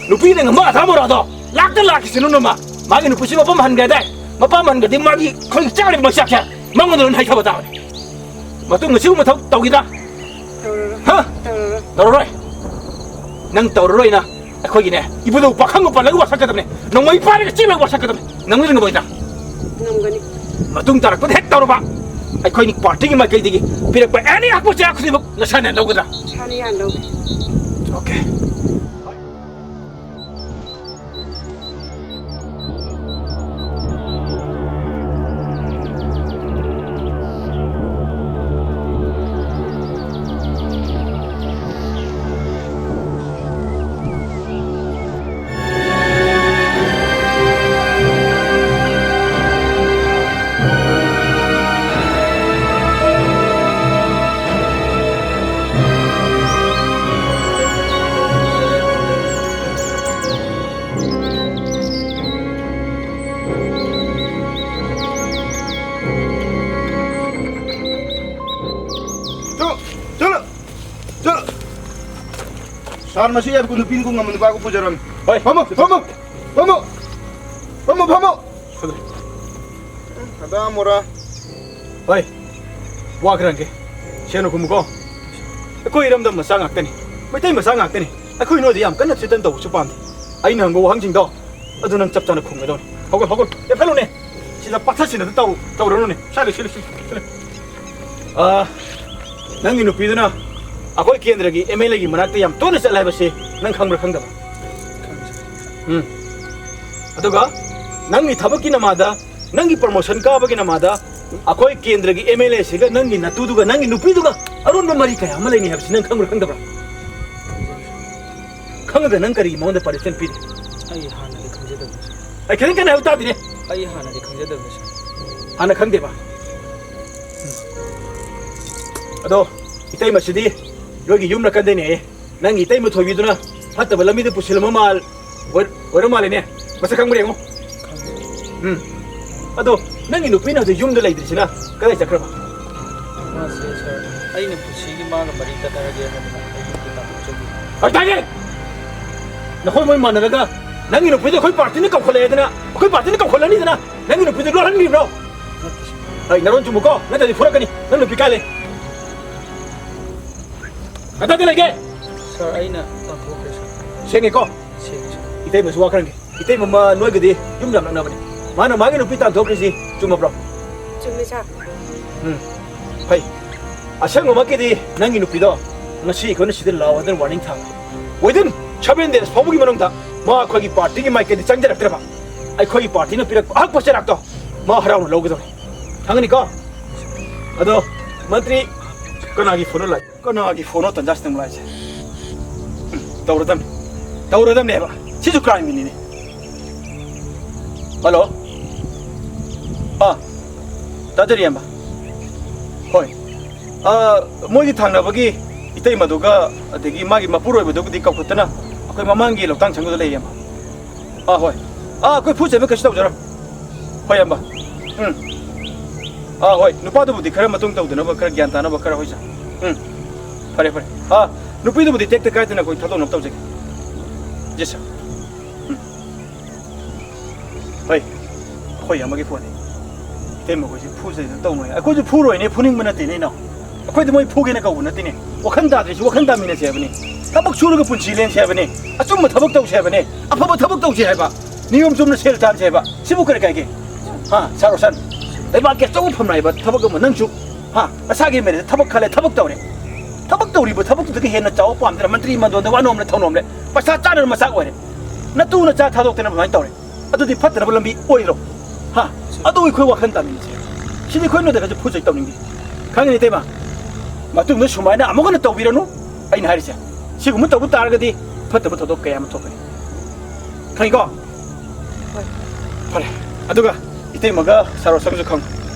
ꯅꯨꯄꯤꯅ ꯉꯝꯕ ꯑꯙꯥ ꯃꯣꯔꯥꯗꯣ ꯂꯥꯛꯇ ꯂꯥꯛꯈꯤꯁꯅꯨ ꯅꯃ꯫ ꯃꯥꯒꯤ ꯅꯨꯄꯤꯁꯤ ꯃꯄꯥꯝ ꯍꯟꯈ꯭ꯔꯦꯗꯥꯏ? ꯃꯄꯥꯝ ꯍꯟꯈ꯭ꯔꯗꯤ ꯃꯥꯒꯤ ꯑꯩꯈꯣꯏꯒꯤ ꯆꯥꯔꯤꯕ ꯃꯩꯆꯥꯛꯁꯦ ꯃꯉꯣꯟꯗ ꯂꯣꯏꯅ ꯍꯩꯊꯕ ꯇꯥꯕꯅꯤ꯫ ꯃꯇꯨꯡꯗ ꯁꯤꯒꯨꯝꯕ ꯊꯕꯛ ꯇꯧꯈꯤꯗ꯭ꯔꯥ? ꯇꯧꯔꯔꯣꯏ꯫ ꯍꯥ? ꯇꯧꯔꯔꯣꯏ꯫ ꯇꯧꯔꯔꯣꯏ? ꯅꯪ ꯇꯧꯔꯔꯣꯏꯅ ꯑꯩꯈꯣꯏꯒꯤꯅꯦ, ꯏꯕꯨꯙꯧ ꯄꯥꯈꯪꯕ ꯄꯜꯂꯒ ꯋꯥꯁꯛꯀꯗꯕꯅꯦ꯫ ꯅꯣꯡꯃꯩ ꯄꯥꯏꯔꯒ ꯆꯦꯜꯂꯒ ꯋꯥꯁꯛꯀꯗꯕꯅꯦ꯫ ꯅꯪꯅ ꯉꯝꯃꯣꯏꯗ꯭ꯔꯥ? ꯉꯝꯒꯅꯤ꯫ ꯃꯇꯨꯡ ꯇꯥꯔꯛꯄꯗ ꯍꯦꯛ ꯇꯧꯔꯕ, ꯑꯩꯈꯣꯏꯅꯤ ꯄꯥꯔꯇꯤꯒꯤ ꯃꯥꯏꯀꯩꯗꯒꯤ ꯄꯤꯔꯛꯄ ꯑꯦꯅꯤ ꯍꯥꯞꯄ ꯆꯩꯔꯥꯛ ꯈꯨꯗꯤꯡꯃꯛ ꯅꯁꯥꯅ ꯂꯧꯒꯗ꯭ꯔꯥ? ꯏꯁꯥꯅ ꯌꯥꯅ ꯂꯧꯒꯦ꯫ ꯑꯣꯀꯦ꯫ ꯆꯠꯂꯣ, ꯆꯠꯂꯣ, ꯆꯠꯂꯣ꯫ ꯁꯥꯔ, ꯃꯁꯤ ꯌꯥꯝ ꯅꯨꯄꯤꯅ ꯀꯣꯡ ꯉꯝꯕ ꯅꯨꯄꯥꯒ ꯄꯨꯖꯔꯝꯃꯤ꯫ ꯍꯣꯏ꯫ ꯐꯝꯃꯣ, ꯐꯝꯃꯣ, ꯐꯝꯃꯣ, ꯐꯝꯃꯣ, ꯐꯝꯃꯣ꯫ ꯁꯣꯏꯗ꯭ꯔꯦ꯫ ꯑꯗꯥ ꯃꯣꯔꯥ꯫ ꯍꯣꯏ꯫ ꯋꯥ ꯈꯔ ꯍꯪꯒꯦ꯫ ꯁꯦꯡꯅ ꯈꯨꯝꯃꯨꯀꯣ꯫ ꯑꯩꯈꯣꯏ ꯏꯔꯝꯗꯝ ꯃꯆꯥ ꯉꯥꯛꯇꯅꯤ꯫ ꯃꯩꯇꯩ ꯃꯆꯥ ꯉꯥꯛꯇꯅꯤ꯫ ꯑꯩꯈꯣꯏ ꯅꯣꯏꯗ ꯌꯥꯝ ꯀꯟꯅ threaten ꯇꯧꯕꯁꯨ ꯄꯥꯝꯗꯦ꯫ ꯑꯩꯅ ꯍꯪꯕ ꯋꯥꯍꯪꯁꯤꯡꯗꯣ ꯑꯗꯨ ꯅꯪ ꯆꯞ ꯆꯥꯅ ꯈꯨꯝꯒꯗꯧꯅꯤ꯫ ꯍꯧꯒꯠ-, ꯍꯧꯒꯠ-, ꯂꯦꯞꯍꯜꯂꯨꯅꯦ꯫ ꯁꯤꯗ ꯄꯥꯊꯁꯤꯟꯅꯗ ꯇꯧ-, ꯇꯧꯔꯅꯨꯅꯦ꯫ ꯁꯥꯏ ꯂꯩ, ꯁꯤ ꯂꯩ, ꯁꯤ ꯂꯩ, ꯁꯤ ꯂꯩ꯫ ꯑꯥ, ꯅꯪꯒꯤ ꯅꯨꯄꯤꯗꯨꯅ ꯑꯩꯈꯣꯏ ꯀꯦꯟꯗ꯭ꯔꯒꯤ MLAꯒꯤ ꯃꯅꯥꯛꯇ ꯌꯥꯝ ꯇꯣꯏꯅ ꯆꯠꯂꯦ ꯍꯥꯏꯕꯁꯤ ꯅꯪ ꯈꯪꯕ꯭ꯔꯥ ꯈꯪꯗꯕ꯭ꯔꯥ? ꯎꯝ꯫ ꯑꯗꯨꯒ ꯅꯪꯒꯤ ꯊꯕꯛꯀꯤ ꯅꯃꯥꯗ, ꯅꯪꯒꯤ promotion ꯀꯥꯕꯒꯤ ꯅꯃꯥꯗ, ꯑꯩꯈꯣꯏ ꯀꯦꯟꯗ꯭ꯔꯒꯤ MLA ꯁꯤꯒ ꯅꯪꯒꯤ ꯅꯇꯨꯗꯨꯒ ꯅꯪꯒꯤ ꯅꯨꯄꯤꯗꯨꯒ ꯑꯔꯣꯟꯕ ꯃꯔꯤ ꯀꯌꯥ ꯑꯃ ꯂꯩꯅꯩ ꯍꯥꯏꯕꯁꯤ ꯅꯪ ꯈꯪꯕ꯭ꯔꯥ ꯈꯪꯗꯕ꯭ꯔꯥ? ꯈꯪꯉꯒ ꯅꯪ ꯀꯔꯤꯒꯤ ꯃꯉꯣꯟꯗ punishment ꯄꯤꯔꯤ? ꯑꯩ ꯍꯥꯟꯅꯗꯤ ꯈꯪꯖꯗꯕꯅꯤ, ꯁꯥꯔ꯫ ꯑꯩ ꯈꯤꯇꯪ ꯀꯟꯅ ꯍꯥꯏꯕ ꯇꯥꯗꯦꯅꯦ꯫ ꯑꯩ ꯍꯥꯟꯅꯗꯤ ꯈꯪꯖꯗꯕꯅꯤ, ꯁꯥꯔ꯫ ꯍꯥꯟꯅ ꯈꯪꯗꯦꯕ? ꯑꯗꯣ ꯏꯇꯩꯃꯁꯤꯗꯤ ꯅꯣꯏꯒꯤ ꯌꯨꯝ ꯅꯥꯀꯟꯗꯩꯅꯦ꯫ ꯅꯪꯒꯤ ꯏꯇꯩꯃ ꯊꯣꯏꯕꯤꯗꯨꯅ ꯐꯠꯇꯕ ꯂꯝꯕꯤꯗ ꯄꯨꯁꯤꯜꯂꯝꯕ ꯃꯥꯜ-, ꯑꯣꯏ-, ꯑꯣꯏꯔ ꯃꯥꯜꯂꯦꯅꯦ꯫ ꯃꯁꯛ ꯈꯪꯕ꯭ꯔꯥ ꯌꯦꯡꯉꯣ꯫ ꯎꯝ꯫ ꯑꯗꯣ ꯅꯪꯒꯤ ꯅꯨꯄꯤꯅ ꯍꯧꯖꯤꯛ ꯌꯨꯝꯗ ꯂꯩꯇ꯭ꯔꯤꯁꯤꯅ ꯀꯗꯥꯏ ꯆꯠꯈ꯭ꯔꯕ? ꯃꯥꯁꯦ, ꯁꯥꯔ, ꯑꯩꯅ ꯄꯨꯟꯁꯤꯒꯤ ꯃꯥꯒ ꯃꯔꯤ ꯇꯠꯅꯔꯒꯦ ꯍꯥꯏꯗꯅ ꯑꯩ ꯌꯨꯝꯗ ꯇꯥꯟꯊꯣꯛꯆꯈꯤ꯫ ꯑꯩ ꯇꯥꯏꯌꯦ! ꯅꯈꯣꯏ ꯃꯣꯏ ꯃꯥꯟꯅꯔꯒ ꯅꯪꯒꯤ ꯅꯨꯄꯤꯗꯣ ꯑꯩꯈꯣꯏ ꯄꯥꯔꯇꯤꯅ ꯀꯧꯈꯠꯂꯛꯑꯦꯗꯅ, ꯑꯩꯈꯣꯏ ꯄꯥꯔꯇꯤꯅ ꯀꯧꯈꯠꯂꯅꯤꯗꯅ ꯅꯪꯒꯤ ꯅꯨꯄꯤꯗꯣ ꯂꯣꯠꯍꯟꯕꯤꯕ꯭ꯔꯣ? ꯅꯠꯇꯦ, ꯁꯥꯔ꯫ ꯑꯩ ꯅꯔꯣꯟ ꯆꯨꯝꯃꯨꯀꯣ, ꯅꯠꯇ꯭ꯔꯗꯤ ꯐꯨꯔꯛꯀꯅꯤ꯫ ꯅꯪ ꯅꯨꯄꯤ ꯀꯥꯏ ꯂꯩ? ꯀꯗꯥꯏꯗ ꯂꯩꯒꯦ? ꯁꯥꯔ, ꯑꯩꯅ ꯇꯥꯟꯊꯣꯛꯈ꯭ꯔꯦ, ꯁꯥꯔ꯫ ꯁꯦꯡꯉꯦꯀꯣ? ꯁꯦꯡꯉꯦ, ꯁꯥꯔ꯫ ꯏꯇꯩꯃꯁꯨ ꯋꯥ ꯈꯔ ꯍꯪꯒꯦ꯫ ꯏꯇꯩꯃ, ꯃꯥ ꯅꯣꯏꯒꯗꯤ ꯌꯨꯝ ꯌꯥꯝ ꯅꯛꯅꯕꯅꯤ꯫ ꯃꯥꯅ ꯃꯥꯒꯤ ꯅꯨꯄꯤ ꯇꯥꯟꯊꯣꯛꯈ꯭ꯔꯤꯁꯤ ꯆꯨꯝꯃꯕ꯭ꯔꯣ? ꯆꯨꯝꯃꯤ, ꯁꯥꯔ꯫ ꯎꯝ, ꯐꯩ꯫ ꯑꯁꯦꯡꯕꯃꯛꯀꯤꯗꯤ ꯅꯪꯒꯤ ꯅꯨꯄꯤꯗꯣ ꯉꯁꯤ ꯑꯩꯈꯣꯏꯅ ꯁꯤꯗ ꯂꯥꯛꯑꯣ ꯍꯥꯏꯗꯅ warning ꯊꯥꯕ꯫ Within seven days ꯐꯥꯎꯕꯒꯤ ꯃꯅꯨꯡꯗ ꯃꯥ ꯑꯩꯈꯣꯏꯒꯤ ꯄꯥꯔꯇꯤꯒꯤ ꯃꯥꯏꯀꯩꯗ ꯆꯪꯖꯔꯛꯇ꯭ꯔꯕ, ꯑꯩꯈꯣꯏꯒꯤ ꯄꯥꯔꯇꯤꯅ ꯄꯤꯔꯛꯄ ꯑꯍꯛꯄ ꯆꯩꯔꯥꯛꯇꯣ ꯃꯥ ꯍꯔꯥꯎꯅ ꯂꯧꯒꯗꯧꯔꯤ꯫ ꯈꯪꯒꯅꯤꯀꯣ? ꯑꯗꯣ, ꯃꯟꯇ꯭ꯔꯤ, ꯀꯅꯥꯒꯤ ꯐꯣꯟꯅꯣ ꯂꯥꯛꯏ? ꯀꯅꯥꯒꯤ ꯐꯣꯟꯅꯣ ꯇꯟꯖꯥꯁꯤꯗ ꯑꯃꯨꯛ ꯂꯥꯛꯏꯁꯦ? ꯎꯝ, ꯇꯧꯔꯗꯝꯅꯤ꯫ ꯇꯧꯔꯗꯝꯅꯦꯕ꯫ ꯁꯤꯁꯨ crimeꯒꯤꯅꯤꯅꯦ꯫ ꯍꯜꯂꯣ꯫ ꯑꯥ, ꯇꯥꯖꯔꯤ, ꯏꯌꯥꯝꯕ꯫ ꯍꯣꯏ꯫ ꯑꯥ, ꯃꯣꯏꯒꯤ ꯊꯪꯅꯕꯒꯤ ꯏꯇꯩꯃꯗꯨꯒ ꯑꯗꯒꯤ ꯃꯥꯒꯤ ꯃꯄꯨꯔꯣꯏꯕꯗꯨꯒꯗꯤ ꯀꯧꯈꯠꯇꯅ ꯑꯩꯈꯣꯏ ꯃꯃꯥꯡꯒꯤ ꯂꯣꯛꯇꯥꯛ ꯁꯪꯗꯨꯗ ꯂꯩꯔꯤ, ꯏꯌꯥꯝꯕ꯫ ꯑꯥ, ꯍꯣꯏ꯫ ꯑꯥ, ꯑꯩꯈꯣꯏ ꯐꯨ ꯆꯩꯕ ꯀꯩꯁꯨ ꯇꯧꯖꯔꯣꯏ꯫ ꯍꯣꯏ, ꯏꯌꯥꯝꯕ꯫ ꯎꯝ꯫ ꯑꯥ, ꯍꯣꯏ, ꯅꯨꯄꯥꯗꯨꯕꯨꯗꯤ ꯈꯔ ꯃꯇꯨꯡ ꯇꯧꯗꯅꯕ, ꯈꯔ ꯒ꯭ꯌꯥꯟ ꯇꯥꯅꯕ ꯈꯔ ꯍꯣꯏ, ꯁꯥꯔ꯫ ꯎꯝ꯫ ꯐꯔꯦ, ꯐꯔꯦ꯫ ꯑꯥ, ꯅꯨꯄꯤꯗꯨꯕꯨꯗꯤ ꯇꯦꯛꯇ ꯀꯥꯏꯗꯅ ꯑꯩꯈꯣꯏ ꯊꯥꯗꯣꯛꯅꯕ ꯇꯧꯖꯒꯦ꯫ Yes, sir꯫ ꯎꯝ꯫ ꯍꯣꯏ, ꯑꯩꯈꯣꯏ ꯑꯃꯒꯤ ꯐꯣꯟꯅꯤ꯫ ꯏꯇꯩꯃ ꯈꯣꯏꯁꯦ ꯐꯨ ꯆꯩꯗꯅ ꯇꯧꯅꯨ ꯍꯥꯏ꯫ ꯑꯩꯈꯣꯏꯁꯨ ꯐꯨꯔꯣꯏꯅꯦ, ꯐꯨꯅꯤꯡꯕ ꯅꯠꯇꯦꯅꯦ, ꯏꯅꯥꯎ꯫ ꯑꯩꯈꯣꯏꯗꯤ ꯃꯣꯏ ꯐꯨꯒꯦꯅ ꯀꯧꯕ ꯅꯠꯇꯦꯅꯦ꯫ ꯋꯥꯈꯜ ꯇꯥꯗ꯭ꯔꯤꯁꯤ ꯋꯥꯈꯜ ꯇꯥꯃꯤꯟꯅꯁꯦ ꯍꯥꯏꯕꯅꯤ꯫ ꯊꯕꯛ ꯁꯨꯔꯒ ꯄꯨꯟꯁꯤ ꯂꯦꯟꯁꯦ ꯍꯥꯏꯕꯅꯤ꯫ ꯑꯆꯨꯝꯕ ꯊꯕꯛ ꯇꯧꯁꯦ ꯍꯥꯏꯕꯅꯤ꯫ ꯑꯐꯕ ꯊꯕꯛ ꯇꯧꯁꯦ ꯍꯥꯏꯕ꯫ ꯅꯤꯌꯣꯝ ꯆꯨꯝꯅ ꯁꯦꯜ ꯇꯥꯟꯁꯦ ꯍꯥꯏꯕ꯫ ꯁꯤꯕꯨ ꯀꯔꯤ ꯀꯥꯏꯒꯦ? ꯍꯥ, ꯁꯥꯔ ꯔꯣꯁꯟ? ꯂꯩꯕꯥꯛꯀꯤ ꯑꯆꯧꯕ ꯐꯝꯅꯥꯏꯕ ꯊꯕꯛ ꯑꯃ ꯅꯪꯁꯨ, ꯍꯥ, ꯅꯁꯥꯒꯤ ꯃꯦꯔꯤꯠꯇ ꯊꯕꯛ ꯈꯜꯂꯦ, ꯊꯕꯛ ꯇꯧꯔꯦ꯫ ꯊꯕꯛ ꯇꯧꯔꯤꯕ ꯊꯕꯛꯇꯨꯗꯒꯤ ꯍꯦꯟꯅ ꯆꯥꯎꯕ ꯄꯥꯝꯗꯅ ꯃꯟꯇ꯭ꯔꯤ ꯃꯟꯗꯣꯟꯗ ꯋꯥ ꯅꯣꯝꯂꯦ, ꯊꯧꯅꯣꯝꯂꯦ꯫ ꯄꯩꯁꯥ ꯆꯥꯅꯕ ꯃꯆꯥꯛ ꯑꯣꯏꯔꯦ꯫ ꯅꯇꯨ ꯅꯆꯥ ꯊꯥꯗꯣꯛꯇꯅ ꯑꯗꯨꯃꯥꯏꯅ ꯇꯧꯔꯦ꯫ ꯑꯗꯨꯗꯤ ꯐꯠꯇꯅꯕ ꯂꯝꯕꯤ ꯑꯣꯏꯗ꯭ꯔꯣ? ꯍꯥ? ꯑꯗꯨ ꯑꯩꯈꯣꯏ ꯋꯥꯈꯜ ꯇꯥꯃꯤꯟꯅꯁꯦ꯫ ꯁꯤꯗꯤ ꯑꯩꯈꯣꯏ ꯅꯣꯏꯗꯒꯁꯨ ꯐꯨꯖꯩ ꯇꯧꯅꯤꯡꯗꯦ꯫ ꯈꯪꯉꯤꯅꯦ ꯏꯇꯩꯃ? ꯃꯇꯨꯡꯗ ꯁꯨꯃꯥꯏꯅ ꯑꯃꯨꯛ ꯍꯟꯅ ꯇꯧꯕꯤꯔꯅꯨ꯫ ꯑꯩꯅ ꯍꯥꯏꯔꯤꯁꯦ, ꯁꯤꯒꯨꯝꯕ ꯇꯧꯕ ꯇꯥꯔꯒꯗꯤ ꯐꯠꯇꯕ ꯊꯧꯗꯣꯛ ꯀꯌꯥ ꯑꯃ ꯊꯣꯛꯀꯅꯤ꯫ ꯈꯪꯉꯤꯀꯣ? ꯐꯔꯦ꯫ ꯑꯗꯨꯒ ꯏꯇꯩꯃꯒ ꯁꯥꯔꯣꯁꯟꯒꯁꯨ ꯈꯪꯉꯨ꯫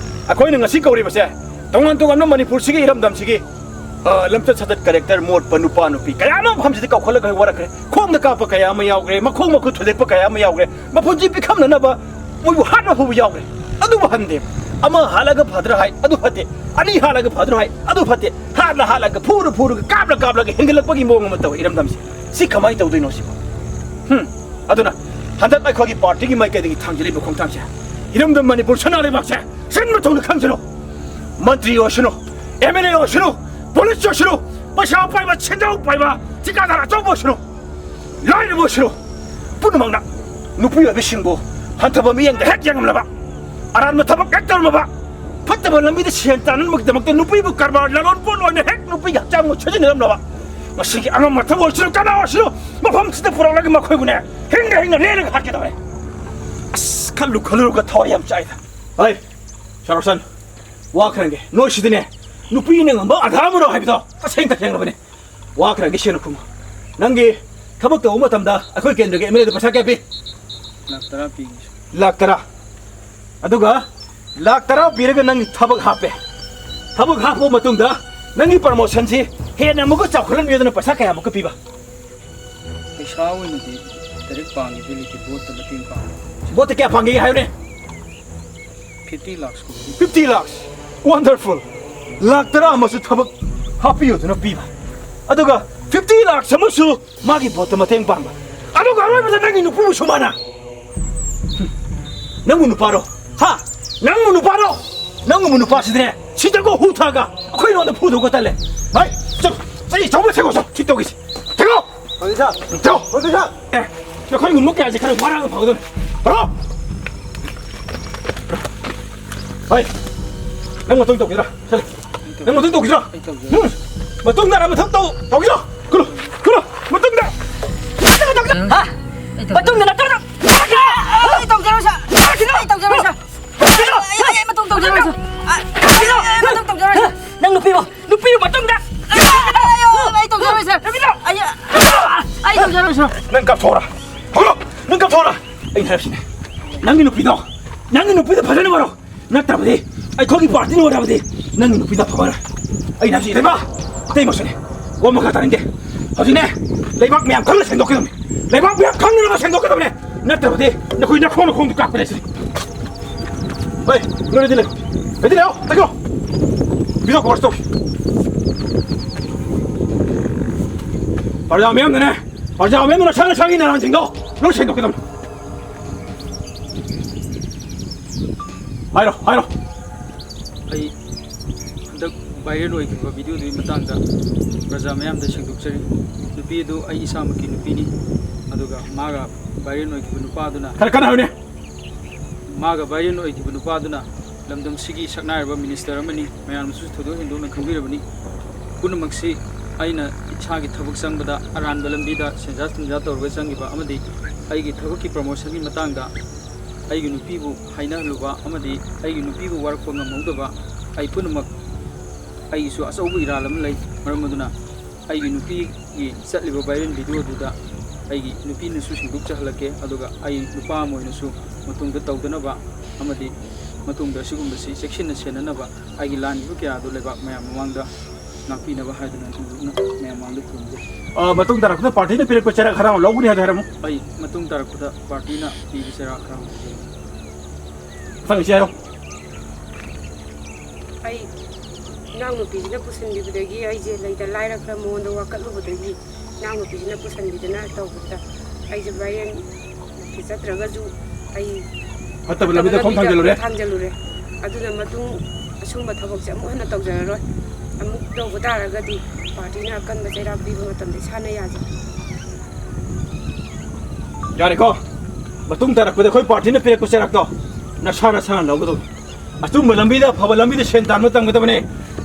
ꯑꯩꯈꯣꯏꯅ ꯉꯁꯤ ꯀꯧꯔꯤꯕꯁꯦ ꯇꯣꯉꯥꯟ ꯇꯣꯉꯥꯟꯕ ꯃꯅꯤꯄꯨꯔꯁꯤꯒꯤ ꯏꯔꯝꯗꯝꯁꯤꯒꯤ, ꯑ, ꯂꯝꯆꯠ ꯁꯥꯖꯠ, ꯀꯦꯔꯦꯛꯇꯔ, ꯃꯣꯠꯄ ꯅꯨꯄꯥ ꯅꯨꯄꯤ ꯀꯌꯥ ꯑꯃ ꯃꯐꯝꯁꯤꯗ ꯀꯧꯈꯠꯂꯒ ꯋꯥꯔꯛꯈ꯭ꯔꯦ꯫ ꯈꯣꯡꯗ ꯀꯥꯞꯄ ꯀꯌꯥ ꯑꯃ ꯌꯥꯎꯈ꯭ꯔꯦ, ꯃꯈꯣꯡ ꯃꯈꯨꯠ ꯊꯨꯗꯦꯛꯄ ꯀꯌꯥ ꯑꯃ ꯌꯥꯎꯈ꯭ꯔꯦ, ꯃꯄꯨꯟꯁꯤ ꯄꯤꯈꯝꯅꯅꯕ ꯃꯣꯏꯕꯨ ꯍꯥꯠꯅ ꯐꯨꯕ ꯌꯥꯎꯈ꯭ꯔꯦ꯫ ꯑꯗꯨꯕꯨ ꯍꯟꯗꯦ꯫ ꯑꯃ ꯍꯥꯠꯂꯒ ꯐꯗ꯭ꯔꯥ ꯍꯥꯏ, ꯑꯗꯨ ꯐꯠꯇꯦ꯫ ꯑꯅꯤ ꯍꯥꯠꯂꯒ ꯐꯗ꯭ꯔꯥ ꯍꯥꯏ, ꯑꯗꯨ ꯐꯠꯇꯦ꯫ ꯍꯥꯠꯂ ꯍꯥꯠꯂꯒ, ꯐꯨꯔ ꯐꯨꯔꯒ, ꯀꯥꯞꯂ ꯀꯥꯞꯂꯒ ꯍꯦꯟꯒꯠꯂꯛꯄꯒꯤ ꯃꯑꯣꯡ ꯑꯃ ꯇꯧꯋꯦ ꯏꯔꯝꯗꯝꯁꯦ꯫ ꯁꯤ ꯀꯃꯥꯏꯅ ꯇꯧꯗꯣꯏꯅꯣ ꯁꯤꯕꯣ? ꯍꯝ? ꯑꯗꯨꯅ ꯍꯟꯗꯛ ꯑꯩꯈꯣꯏꯒꯤ ꯄꯥꯔꯇꯤꯒꯤ ꯃꯥꯏꯀꯩꯗꯒꯤ ꯊꯥꯡꯖꯤꯜꯂꯤꯕ ꯈꯣꯡꯊꯥꯡꯁꯦ, ꯏꯔꯝꯗꯝ ꯃꯅꯤꯄꯨꯔ ꯁꯅꯥ ꯂꯩꯕꯥꯛꯁꯦ ꯁꯤꯟꯕ ꯊꯨꯡꯅ ꯈꯪꯖꯤꯜꯂꯨ꯫ ꯃꯟꯇ꯭ꯔꯤ ꯑꯣꯏꯁꯅꯨ, ꯑꯦꯝ ꯑꯦꯜ ꯑꯦ ꯑꯣꯏꯁꯅꯨ, ꯄꯨꯂꯤꯁ ꯑꯣꯏꯁꯅꯨ, ꯄꯩꯁꯥ ꯄꯥꯏꯕ, ꯁꯦꯟꯖꯥꯎ ꯄꯥꯏꯕ, ꯊꯤꯀꯥꯗꯥꯔ ꯑꯆꯧꯕ ꯑꯣꯏꯁꯅꯨ, ꯂꯥꯏꯔꯕ ꯑꯣꯏꯁꯅꯨ, ꯄꯨꯝꯅꯃꯛꯅ ꯅꯨꯄꯤ ꯑꯣꯏꯕꯁꯤꯡꯕꯨ ꯍꯟꯊꯕ ꯃꯤꯠꯌꯦꯡꯗ ꯍꯦꯛ ꯌꯦꯡꯂꯝꯂꯕ, ꯑꯔꯥꯟꯕ ꯊꯕꯛ ꯍꯦꯛ ꯇꯧꯔꯝꯂꯕ, ꯐꯠꯇꯕ ꯂꯝꯕꯤꯗ ꯁꯦꯟ ꯇꯥꯟꯅꯕꯒꯤꯗꯃꯛꯇ ꯅꯨꯄꯤꯕꯨ ꯀꯔꯕꯥꯔ ꯂꯂꯣꯟ ꯄꯣꯠ ꯑꯣꯏꯅ ꯍꯦꯛ ꯅꯨꯄꯤꯒꯤ ꯍꯛꯆꯥꯡꯕꯨ ꯁꯤꯖꯤꯟꯅꯔꯝꯂꯕ, ꯃꯁꯤꯒꯤ ꯑꯉꯝ ꯑꯊꯧ ꯑꯣꯏꯁꯅꯨ, ꯀꯅꯥ ꯑꯣꯏꯁꯅꯨ, ꯃꯐꯝꯁꯤꯗ ꯄꯨꯔꯛꯂꯒ ꯃꯈꯣꯏꯕꯨꯅꯦ ꯍꯤꯡꯅ ꯍꯤꯡꯅ ꯂꯦꯜꯂꯒ ꯍꯥꯠꯀꯗꯧꯔꯦ꯫ ꯑꯁ, ꯈꯜꯂꯨ ꯈꯜꯂꯨꯔꯒ ꯊꯋꯥꯏ ꯌꯥꯝ ꯆꯥꯏꯗ꯫ ꯍꯩ, ꯁꯥꯔꯣꯁꯟ, ꯋꯥ ꯈꯔ ꯍꯪꯒꯦ꯫ ꯅꯣꯏ ꯁꯤꯗꯅꯦ ꯅꯨꯄꯤꯅ ꯉꯝꯕ ꯑꯙꯥ ꯑꯃꯔꯣ ꯍꯥꯏꯕꯗꯣ ꯇꯁꯦꯡ ꯇꯁꯦꯡꯂꯕꯅꯦ꯫ ꯋꯥ ꯈꯔ ꯍꯪꯒꯦ, ꯁꯦꯡꯅ ꯈꯨꯝꯃꯨ꯫ ꯅꯪꯒꯤ ꯊꯕꯛ ꯇꯧꯕ ꯃꯇꯝꯗ ꯑꯩꯈꯣꯏ ꯀꯦꯟꯗ꯭ꯔꯒꯤ ꯑꯦꯝ ꯑꯦꯜ ꯑꯦꯗ ꯄꯩꯁꯥ ꯀꯌꯥ ꯄꯤ? ꯂꯥꯛ ꯇꯔꯥ ꯄꯤ꯫ ꯂꯥꯛ ꯇꯔꯥ꯫ ꯑꯗꯨꯒ ꯂꯥꯛ ꯇꯔꯥ ꯄꯤꯔꯒ ꯅꯪ ꯊꯕꯛ ꯍꯥꯞꯄꯦ꯫ ꯊꯕꯛ ꯍꯥꯞꯄ ꯃꯇꯨꯡꯗ ꯅꯪꯒꯤ ꯄ꯭ꯔꯃꯣꯁꯟꯁꯤ ꯍꯦꯟꯅ ꯑꯃꯨꯛꯀ ꯆꯥꯎꯈꯠꯍꯟꯕꯤꯗꯨꯅ ꯄꯩꯁꯥ ꯀꯌꯥꯃꯨꯛꯀ ꯄꯤꯕ? ꯄꯩꯁꯥ ꯑꯣꯏꯅꯗꯤ ꯗꯥꯏꯔꯦꯛ ꯄꯥꯡꯒꯦꯗꯤ ꯂꯩꯇꯦ, ꯚꯣꯠꯇ ꯃꯇꯦꯡ ꯄꯥꯡꯕ꯫ ꯚꯣꯠꯇ ꯀꯌꯥ ꯄꯥꯡꯒꯦ ꯍꯥꯏꯌꯨꯅꯦ? ꯐꯤꯐꯇꯤ ꯂꯥꯛꯁ ꯀꯨꯝꯕ꯫ ꯐꯤꯐꯇꯤ ꯂꯥꯛꯁ꯫ ꯋꯥꯟꯗꯔꯐꯨꯜ꯫ ꯂꯥꯛ ꯇꯔꯥ ꯑꯃꯁꯨ ꯊꯕꯛ ꯍꯥꯞꯄꯤꯌꯨꯗꯅ ꯄꯤꯕ꯫ ꯑꯗꯨꯒ ꯐꯤꯐꯇꯤ ꯂꯥꯛꯁ ꯑꯃꯁꯨ ꯃꯥꯒꯤ ꯚꯣꯠꯇ ꯃꯇꯦꯡ ꯄꯥꯡꯕ꯫ ꯑꯗꯨꯒ ꯑꯔꯣꯏꯕꯗ ꯅꯪꯒꯤ ꯅꯨꯄꯤꯕꯨꯁꯨ ꯃꯥꯅ꯫ ꯍꯨꯝ꯫ ꯅꯪꯕꯨ ꯅꯨꯄꯥꯔꯣ? ꯍꯥ? ꯅꯪꯕꯨ ꯅꯨꯄꯥꯔꯣ? ꯅꯪꯒꯨꯝꯕ ꯅꯨꯄꯥꯁꯤꯗꯤꯅꯦ, ꯁꯤꯗꯒꯣ ꯍꯨ ꯊꯛꯑꯒ ꯑꯩꯈꯣꯏ ꯂꯣꯟꯗ ꯐꯨꯗꯧꯒ ꯇꯜꯂꯦ꯫ ꯍꯥꯏ, ꯆꯠ, ꯆꯠ, ꯆꯧꯕ ꯊꯦꯡꯉꯣ, ꯆꯠ, ꯁꯤ ꯇꯧꯒꯤꯁꯤ꯫ ꯊꯦꯡꯉꯣ! ꯍꯧꯖꯤꯛ ꯁꯥꯔ꯫ ꯊꯦꯡꯉꯣ! ꯍꯧꯖꯤꯛ ꯁꯥꯔ꯫ ꯑꯦ, ꯅꯈꯣꯏꯒꯨꯝꯕ ꯀꯌꯥꯁꯦ ꯈꯔ ꯋꯥꯔꯒ ꯐꯒꯗꯕꯅꯤ꯫ ꯍꯂꯣ! ꯍꯣꯏ, ꯅꯪ ꯃꯇꯨꯡ ꯇꯧꯈꯤꯗ꯭ꯔꯥ? ꯆꯠꯂꯨ꯫ ꯅꯪ ꯃꯇꯨꯡ ꯇꯧꯈꯤꯗ꯭ꯔꯣ? ꯑꯩ ꯇꯧꯒꯦ꯫ ꯎꯝ꯫ ꯃꯇꯨꯡꯗ ꯃꯊꯪ ꯇꯧ, ꯇꯧꯈꯤꯗ꯭ꯔꯣ? ꯀꯨꯂꯨ, ꯀꯨꯂꯨ, ꯃꯇꯨꯡꯗ꯫ ꯍꯥ? ꯃꯇꯨꯡꯗ ꯅꯠꯇ꯭ꯔꯣ? ꯅꯨꯄꯤꯗꯨ ꯃꯇꯨꯡꯗ ꯑꯩ ꯇꯧꯖꯔꯣꯏ, ꯁꯥꯔ꯫ ꯑꯩ, ꯑꯩ ꯇꯧꯖꯔꯣꯏ, ꯁꯥꯔ꯫ ꯅꯪ ꯀꯞꯊꯣꯛꯑꯣꯔꯥ? ꯍꯧꯔꯣ! ꯅꯪ ꯀꯞꯊꯣꯛꯑꯣꯔꯥ? ꯑꯩꯅ ꯍꯥꯏꯕꯁꯤꯅꯦ, ꯅꯪꯒꯤ ꯅꯨꯄꯤꯗꯣ, ꯅꯪꯒꯤ ꯅꯨꯄꯤꯗꯣ ꯐꯖꯅ ꯋꯥꯔꯣ꯫ ꯅꯠꯇ꯭ꯔꯕꯗꯤ ꯑꯩꯈꯣꯏꯒꯤ ꯄꯥꯔꯇꯤꯅ ꯑꯣꯏꯔꯕꯗꯤ ꯅꯪꯒꯤ ꯅꯨꯄꯤꯗ ꯐꯪꯉꯔꯣꯏ꯫ ꯑꯩꯅ ꯍꯥꯏꯕꯁꯤ ꯏꯇꯩꯃ, ꯑꯇꯩꯃꯛꯁꯨꯅꯦ, ꯋꯥ ꯃꯈꯥ ꯇꯥꯅꯤꯡꯗꯦ꯫ ꯍꯧꯖꯤꯛꯅꯦ, ꯂꯩꯕꯥꯛ ꯃꯌꯥꯝ ꯈꯪꯅ ꯁꯦꯡꯗꯣꯛꯀꯗꯕꯅꯤ꯫ ꯂꯩꯕꯥꯛ ꯃꯌꯥꯝ ꯈꯪꯅꯅꯕ ꯁꯦꯡꯗꯣꯛꯀꯗꯕꯅꯦ꯫ ꯅꯠꯇ꯭ꯔꯕꯗꯤ ꯅꯈꯣꯏ ꯅꯈꯣꯡ ꯅꯈꯣꯡꯗꯨ ꯀꯥꯛꯄꯅꯦ ꯁꯤꯗꯤ꯫ ꯍꯣꯏ, ꯅꯣꯏ ready ꯂꯩꯌꯨ꯫ Ready ꯂꯩꯌꯣ, ꯇꯛꯌꯣ꯫ ꯕꯤꯗꯣ ꯀꯣꯔꯁ ꯇꯧ꯫ ꯄ꯭ꯔꯖꯥ ꯃꯌꯥꯝꯗꯅꯦ, ꯄ꯭ꯔꯖꯥ ꯃꯌꯥꯝꯗꯨꯅ ꯁꯪꯅ ꯁꯪꯒꯤ ꯅꯔꯥꯟꯁꯤꯡꯗꯣ ꯂꯣꯏ ꯁꯦꯡꯗꯣꯛꯀꯗꯕꯅꯤ꯫ ꯍꯥꯏꯔꯣ, ꯍꯥꯏꯔꯣ꯫ ꯑꯩ ꯍꯟꯗꯛ viral ꯑꯣꯏꯈꯤꯕ video ꯗꯨꯒꯤ ꯃꯇꯥꯡꯗ ꯄ꯭ꯔꯖꯥ ꯃꯌꯥꯝꯗ ꯁꯦꯡꯗꯣꯛꯆꯔꯤ꯫ ꯅꯨꯄꯤ ꯑꯗꯨ ꯑꯩ ꯏꯁꯥꯃꯛꯀꯤ ꯅꯨꯄꯤꯅꯤ꯫ ꯑꯗꯨꯒ ꯃꯥꯒ viral ꯑꯣꯏꯈꯤꯕ ꯅꯨꯄꯥꯗꯨꯅ ꯈꯔ ꯀꯟꯅ ꯍꯥꯏꯌꯨꯅꯦ꯫ ꯃꯥꯒ viral ꯑꯣꯏꯈꯤꯕ ꯅꯨꯄꯥꯗꯨꯅ ꯂꯝꯗꯝꯁꯤꯒꯤ ꯁꯛꯅꯥꯏꯔꯕ minister ꯑꯃꯅꯤ, ꯃꯌꯥꯝꯅꯁꯨ ꯊꯣꯏꯗꯣꯛ ꯍꯦꯟꯗꯣꯛꯅ ꯈꯪꯕꯤꯔꯕꯅꯤ꯫ ꯄꯨꯝꯅꯃꯛꯁꯤ ꯑꯩꯅ ꯏꯁꯥꯒꯤ ꯊꯕꯛ ꯆꯪꯕꯗ ꯑꯔꯥꯟꯕ ꯂꯝꯕꯤꯗ ꯁꯦꯟꯖꯥ ꯊꯨꯝꯖꯥ ꯇꯧꯔꯒ ꯆꯪꯈꯤꯕ ꯑꯃꯗꯤ ꯑꯩꯒꯤ ꯊꯕꯛꯀꯤ promotion ꯒꯤ ꯃꯇꯥꯡꯗ ꯑꯩꯒꯤ ꯅꯨꯄꯤꯕꯨ ꯍꯥꯏꯅꯍꯜꯂꯨꯕ ꯑꯃꯗꯤ ꯑꯩꯒꯤ ꯅꯨꯄꯤꯕꯨ ꯋꯥꯔꯛꯄ ꯉꯝꯍꯧꯗꯕ, ꯑꯩ ꯄꯨꯝꯅꯃꯛ, ꯑꯩꯒꯤꯁꯨ ꯑꯆꯧꯕ ꯏꯔꯥꯜ ꯑꯃ ꯂꯩ꯫ ꯃꯔꯝ ꯑꯗꯨꯅ ꯑꯩꯒꯤ ꯅꯨꯄꯤꯒꯤ ꯆꯠꯂꯤꯕ viral video ꯑꯗꯨꯗ ꯑꯩꯒꯤ ꯅꯨꯄꯤꯅꯁꯨ ꯁꯦꯡꯗꯣꯛꯆꯍꯜꯂꯛꯀꯦ, ꯑꯗꯨꯒ ꯑꯩ ꯅꯨꯄꯥ ꯑꯃ ꯑꯣꯏꯅꯁꯨ ꯃꯇꯨꯡꯗ ꯇꯧꯗꯅꯕ ꯑꯃꯗꯤ ꯃꯇꯨꯡꯗ ꯑꯁꯤꯒꯨꯝꯕꯁꯤ ꯆꯦꯛꯁꯤꯟꯅ ꯁꯦꯟꯅꯅꯕ ꯑꯩꯒꯤ ꯂꯥꯟꯈꯤꯕ ꯀꯌꯥ ꯑꯗꯨ ꯂꯩꯕꯥꯛ ꯃꯌꯥꯝ ꯃꯃꯥꯡꯗ ꯉꯥꯛꯄꯤꯅꯕ ꯍꯥꯏꯗꯨꯅ ꯃꯌꯥꯝ ꯃꯃꯥꯡꯗ ꯈꯨꯔꯨꯝꯖꯔꯤ꯫ ꯑ, ꯃꯇꯨꯡ ꯇꯥꯔꯛꯄꯗ ꯄꯥꯔꯇꯤꯅ ꯄꯤꯔꯛꯄ ꯆꯩꯔꯥꯛ ꯍꯔꯥꯎ ꯂꯧꯒꯅꯤ ꯍꯥꯏꯗꯣ ꯍꯥꯏꯔꯝꯃꯨ꯫ ꯑꯩ ꯃꯇꯨꯡ ꯇꯥꯔꯛꯄꯗ ꯄꯥꯔꯇꯤꯅ ꯄꯤꯕ ꯆꯩꯔꯥꯛ ꯍꯔꯥꯎ ꯂꯧꯖꯒꯅꯤ꯫ ꯃꯊꯪ ꯏꯆꯦ ꯍꯥꯏꯔꯣ꯫ ꯑꯩ ꯏꯅꯥꯎꯅꯨꯄꯤꯁꯤꯅ ꯄꯨꯁꯤꯟꯕꯤꯕꯗꯒꯤ ꯑꯩꯁꯦ ꯂꯩꯇ ꯂꯥꯏꯔ ꯈꯔ ꯃꯉꯣꯟꯗ ꯋꯥꯀꯠꯂꯨꯕꯗꯒꯤ ꯏꯅꯥꯎꯅꯨꯄꯤꯁꯤꯅ ꯄꯨꯁꯟꯕꯤꯗꯅ ꯇꯧꯕꯗ ꯑꯩꯁꯦ viral ꯆꯠꯇ꯭ꯔꯒꯁꯨ ꯑꯩ ꯐꯠꯇꯕ ꯂꯝꯕꯤꯗ ꯈꯣꯡ ꯊꯥꯡꯖꯜꯂꯨꯔꯦ꯫ ꯊꯥꯡꯖꯜꯂꯨꯔꯦ꯫ ꯑꯗꯨꯅ ꯃꯇꯨꯡ ꯑꯁꯨꯝꯕ ꯊꯕꯛꯁꯦ ꯑꯃꯨꯛ ꯍꯟꯅ ꯇꯧꯖꯔꯔꯣꯏ꯫ ꯑꯃꯨꯛ ꯇꯧꯕ ꯇꯥꯔꯒꯗꯤ ꯄꯥꯔꯇꯤꯅ ꯑꯀꯟꯕ ꯆꯩꯔꯥꯛ ꯄꯤꯕ ꯃꯇꯝꯗ ꯏꯁꯥꯅ ꯌꯥꯖꯩ꯫ ꯌꯥꯔꯦꯀꯣ? ꯃꯇꯨꯡ ꯇꯥꯔꯛꯄꯗ ꯑꯩꯈꯣꯏ ꯄꯥꯔꯇꯤꯅ ꯄꯤꯔꯛꯄ ꯆꯩꯔꯥꯛꯇꯣ ꯅꯁꯥ ꯅꯁꯥꯅ ꯂꯧꯒꯗꯧꯅꯤ꯫ ꯑꯆꯨꯝꯕ ꯂꯝꯕꯤꯗ, ꯑꯐꯕ ꯂꯝꯕꯤꯗ ꯁꯦꯟ ꯇꯥꯟꯕ ꯇꯝꯒꯗꯕꯅꯦ꯫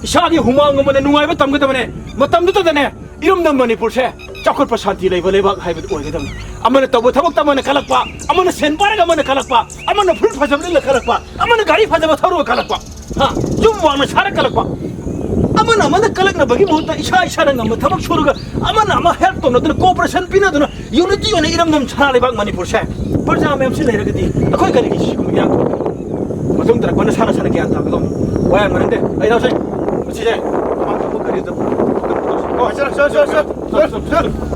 ꯏꯁꯥꯒꯤ ꯍꯨꯃꯥꯡ ꯑꯃꯅ ꯅꯨꯡꯉꯥꯏꯕ ꯇꯝꯒꯗꯕꯅꯦ꯫ ꯃꯇꯝꯗꯨꯗꯅꯦ, ꯏꯔꯝꯗꯝ ꯃꯅꯤꯄꯨꯔꯁꯦ ꯆꯥꯎꯈꯠꯄ ꯁꯥꯟꯇꯤ ꯂꯩꯕ ꯂꯩꯕꯥꯛ ꯍꯥꯏꯕꯗꯨ ꯑꯣꯏꯒꯗꯕꯅꯤ꯫ ꯑꯃꯅ ꯇꯧꯕ ꯊꯕꯛꯇ ꯑꯃꯅ ꯀꯜꯂꯛꯄ, ꯑꯃꯅ ꯁꯦꯟ ꯄꯥꯏꯔꯒ ꯑꯃꯅ ꯀꯜꯂꯛꯄ, ꯑꯃꯅ ꯐꯨꯔꯤꯠ ꯐꯖꯕ ꯂꯤꯠꯂ ꯀꯜꯂꯛꯄ, ꯑꯃꯅ ꯒꯥꯔꯤ ꯐꯖꯕ ꯊꯧꯔꯒ ꯀꯜꯂꯛꯄ, ꯍꯥ? ꯌꯨꯝ ꯋꯥꯡꯅ ꯁꯥꯔ ꯀꯜꯂꯛꯄ꯫ ꯑꯃꯅ ꯑꯃꯅ ꯀꯂꯛꯅꯕꯒꯤ ꯃꯍꯨꯠꯇ ꯏꯁꯥ ꯏꯁꯥꯅ ꯉꯝꯕ ꯊꯕꯛ ꯁꯨꯔꯒ ꯑꯃꯅ ꯑꯃ ꯍꯦꯜꯞ ꯇꯧꯅꯗꯨꯅ, ꯀꯣꯑꯣꯄꯔꯦꯁꯟ ꯄꯤꯅꯗꯨꯅ, ꯌꯨꯅꯤꯇꯤ ꯑꯣꯏꯅ ꯏꯔꯝꯗꯝ ꯁꯅꯥ ꯂꯩꯕꯥꯛ ꯃꯅꯤꯄꯨꯔꯁꯦ ꯄ꯭ꯔꯖꯥ ꯃꯌꯥꯝꯁꯤ ꯂꯩꯔꯒꯗꯤ ꯑꯩꯈꯣꯏ ꯀꯔꯤꯒꯤ ꯁꯤꯒꯨꯝꯕ ꯏꯔꯥꯡ ꯊꯣꯛꯏ? ꯃꯇꯨꯡ ꯇꯥꯔꯛꯄ ꯅꯁꯥ ꯅꯁꯥꯅ ꯒ꯭ꯌꯥꯟ ꯇꯥꯒꯗꯧꯅꯤ꯫ ꯋꯥ ꯌꯥꯝ ꯉꯥꯡꯅꯤꯡꯗꯦ꯫ ꯑꯩ ꯂꯧꯁꯦ꯫ ꯃꯁꯤꯁꯦ ꯃꯃꯥꯡ ꯊꯪꯕ ꯒꯥꯔꯤꯗ ꯄꯨꯔꯣ꯫ ꯁꯤꯗ, ꯁꯤꯗ, ꯁꯤꯗ, ꯁꯤꯗ, ꯁꯤꯗ꯫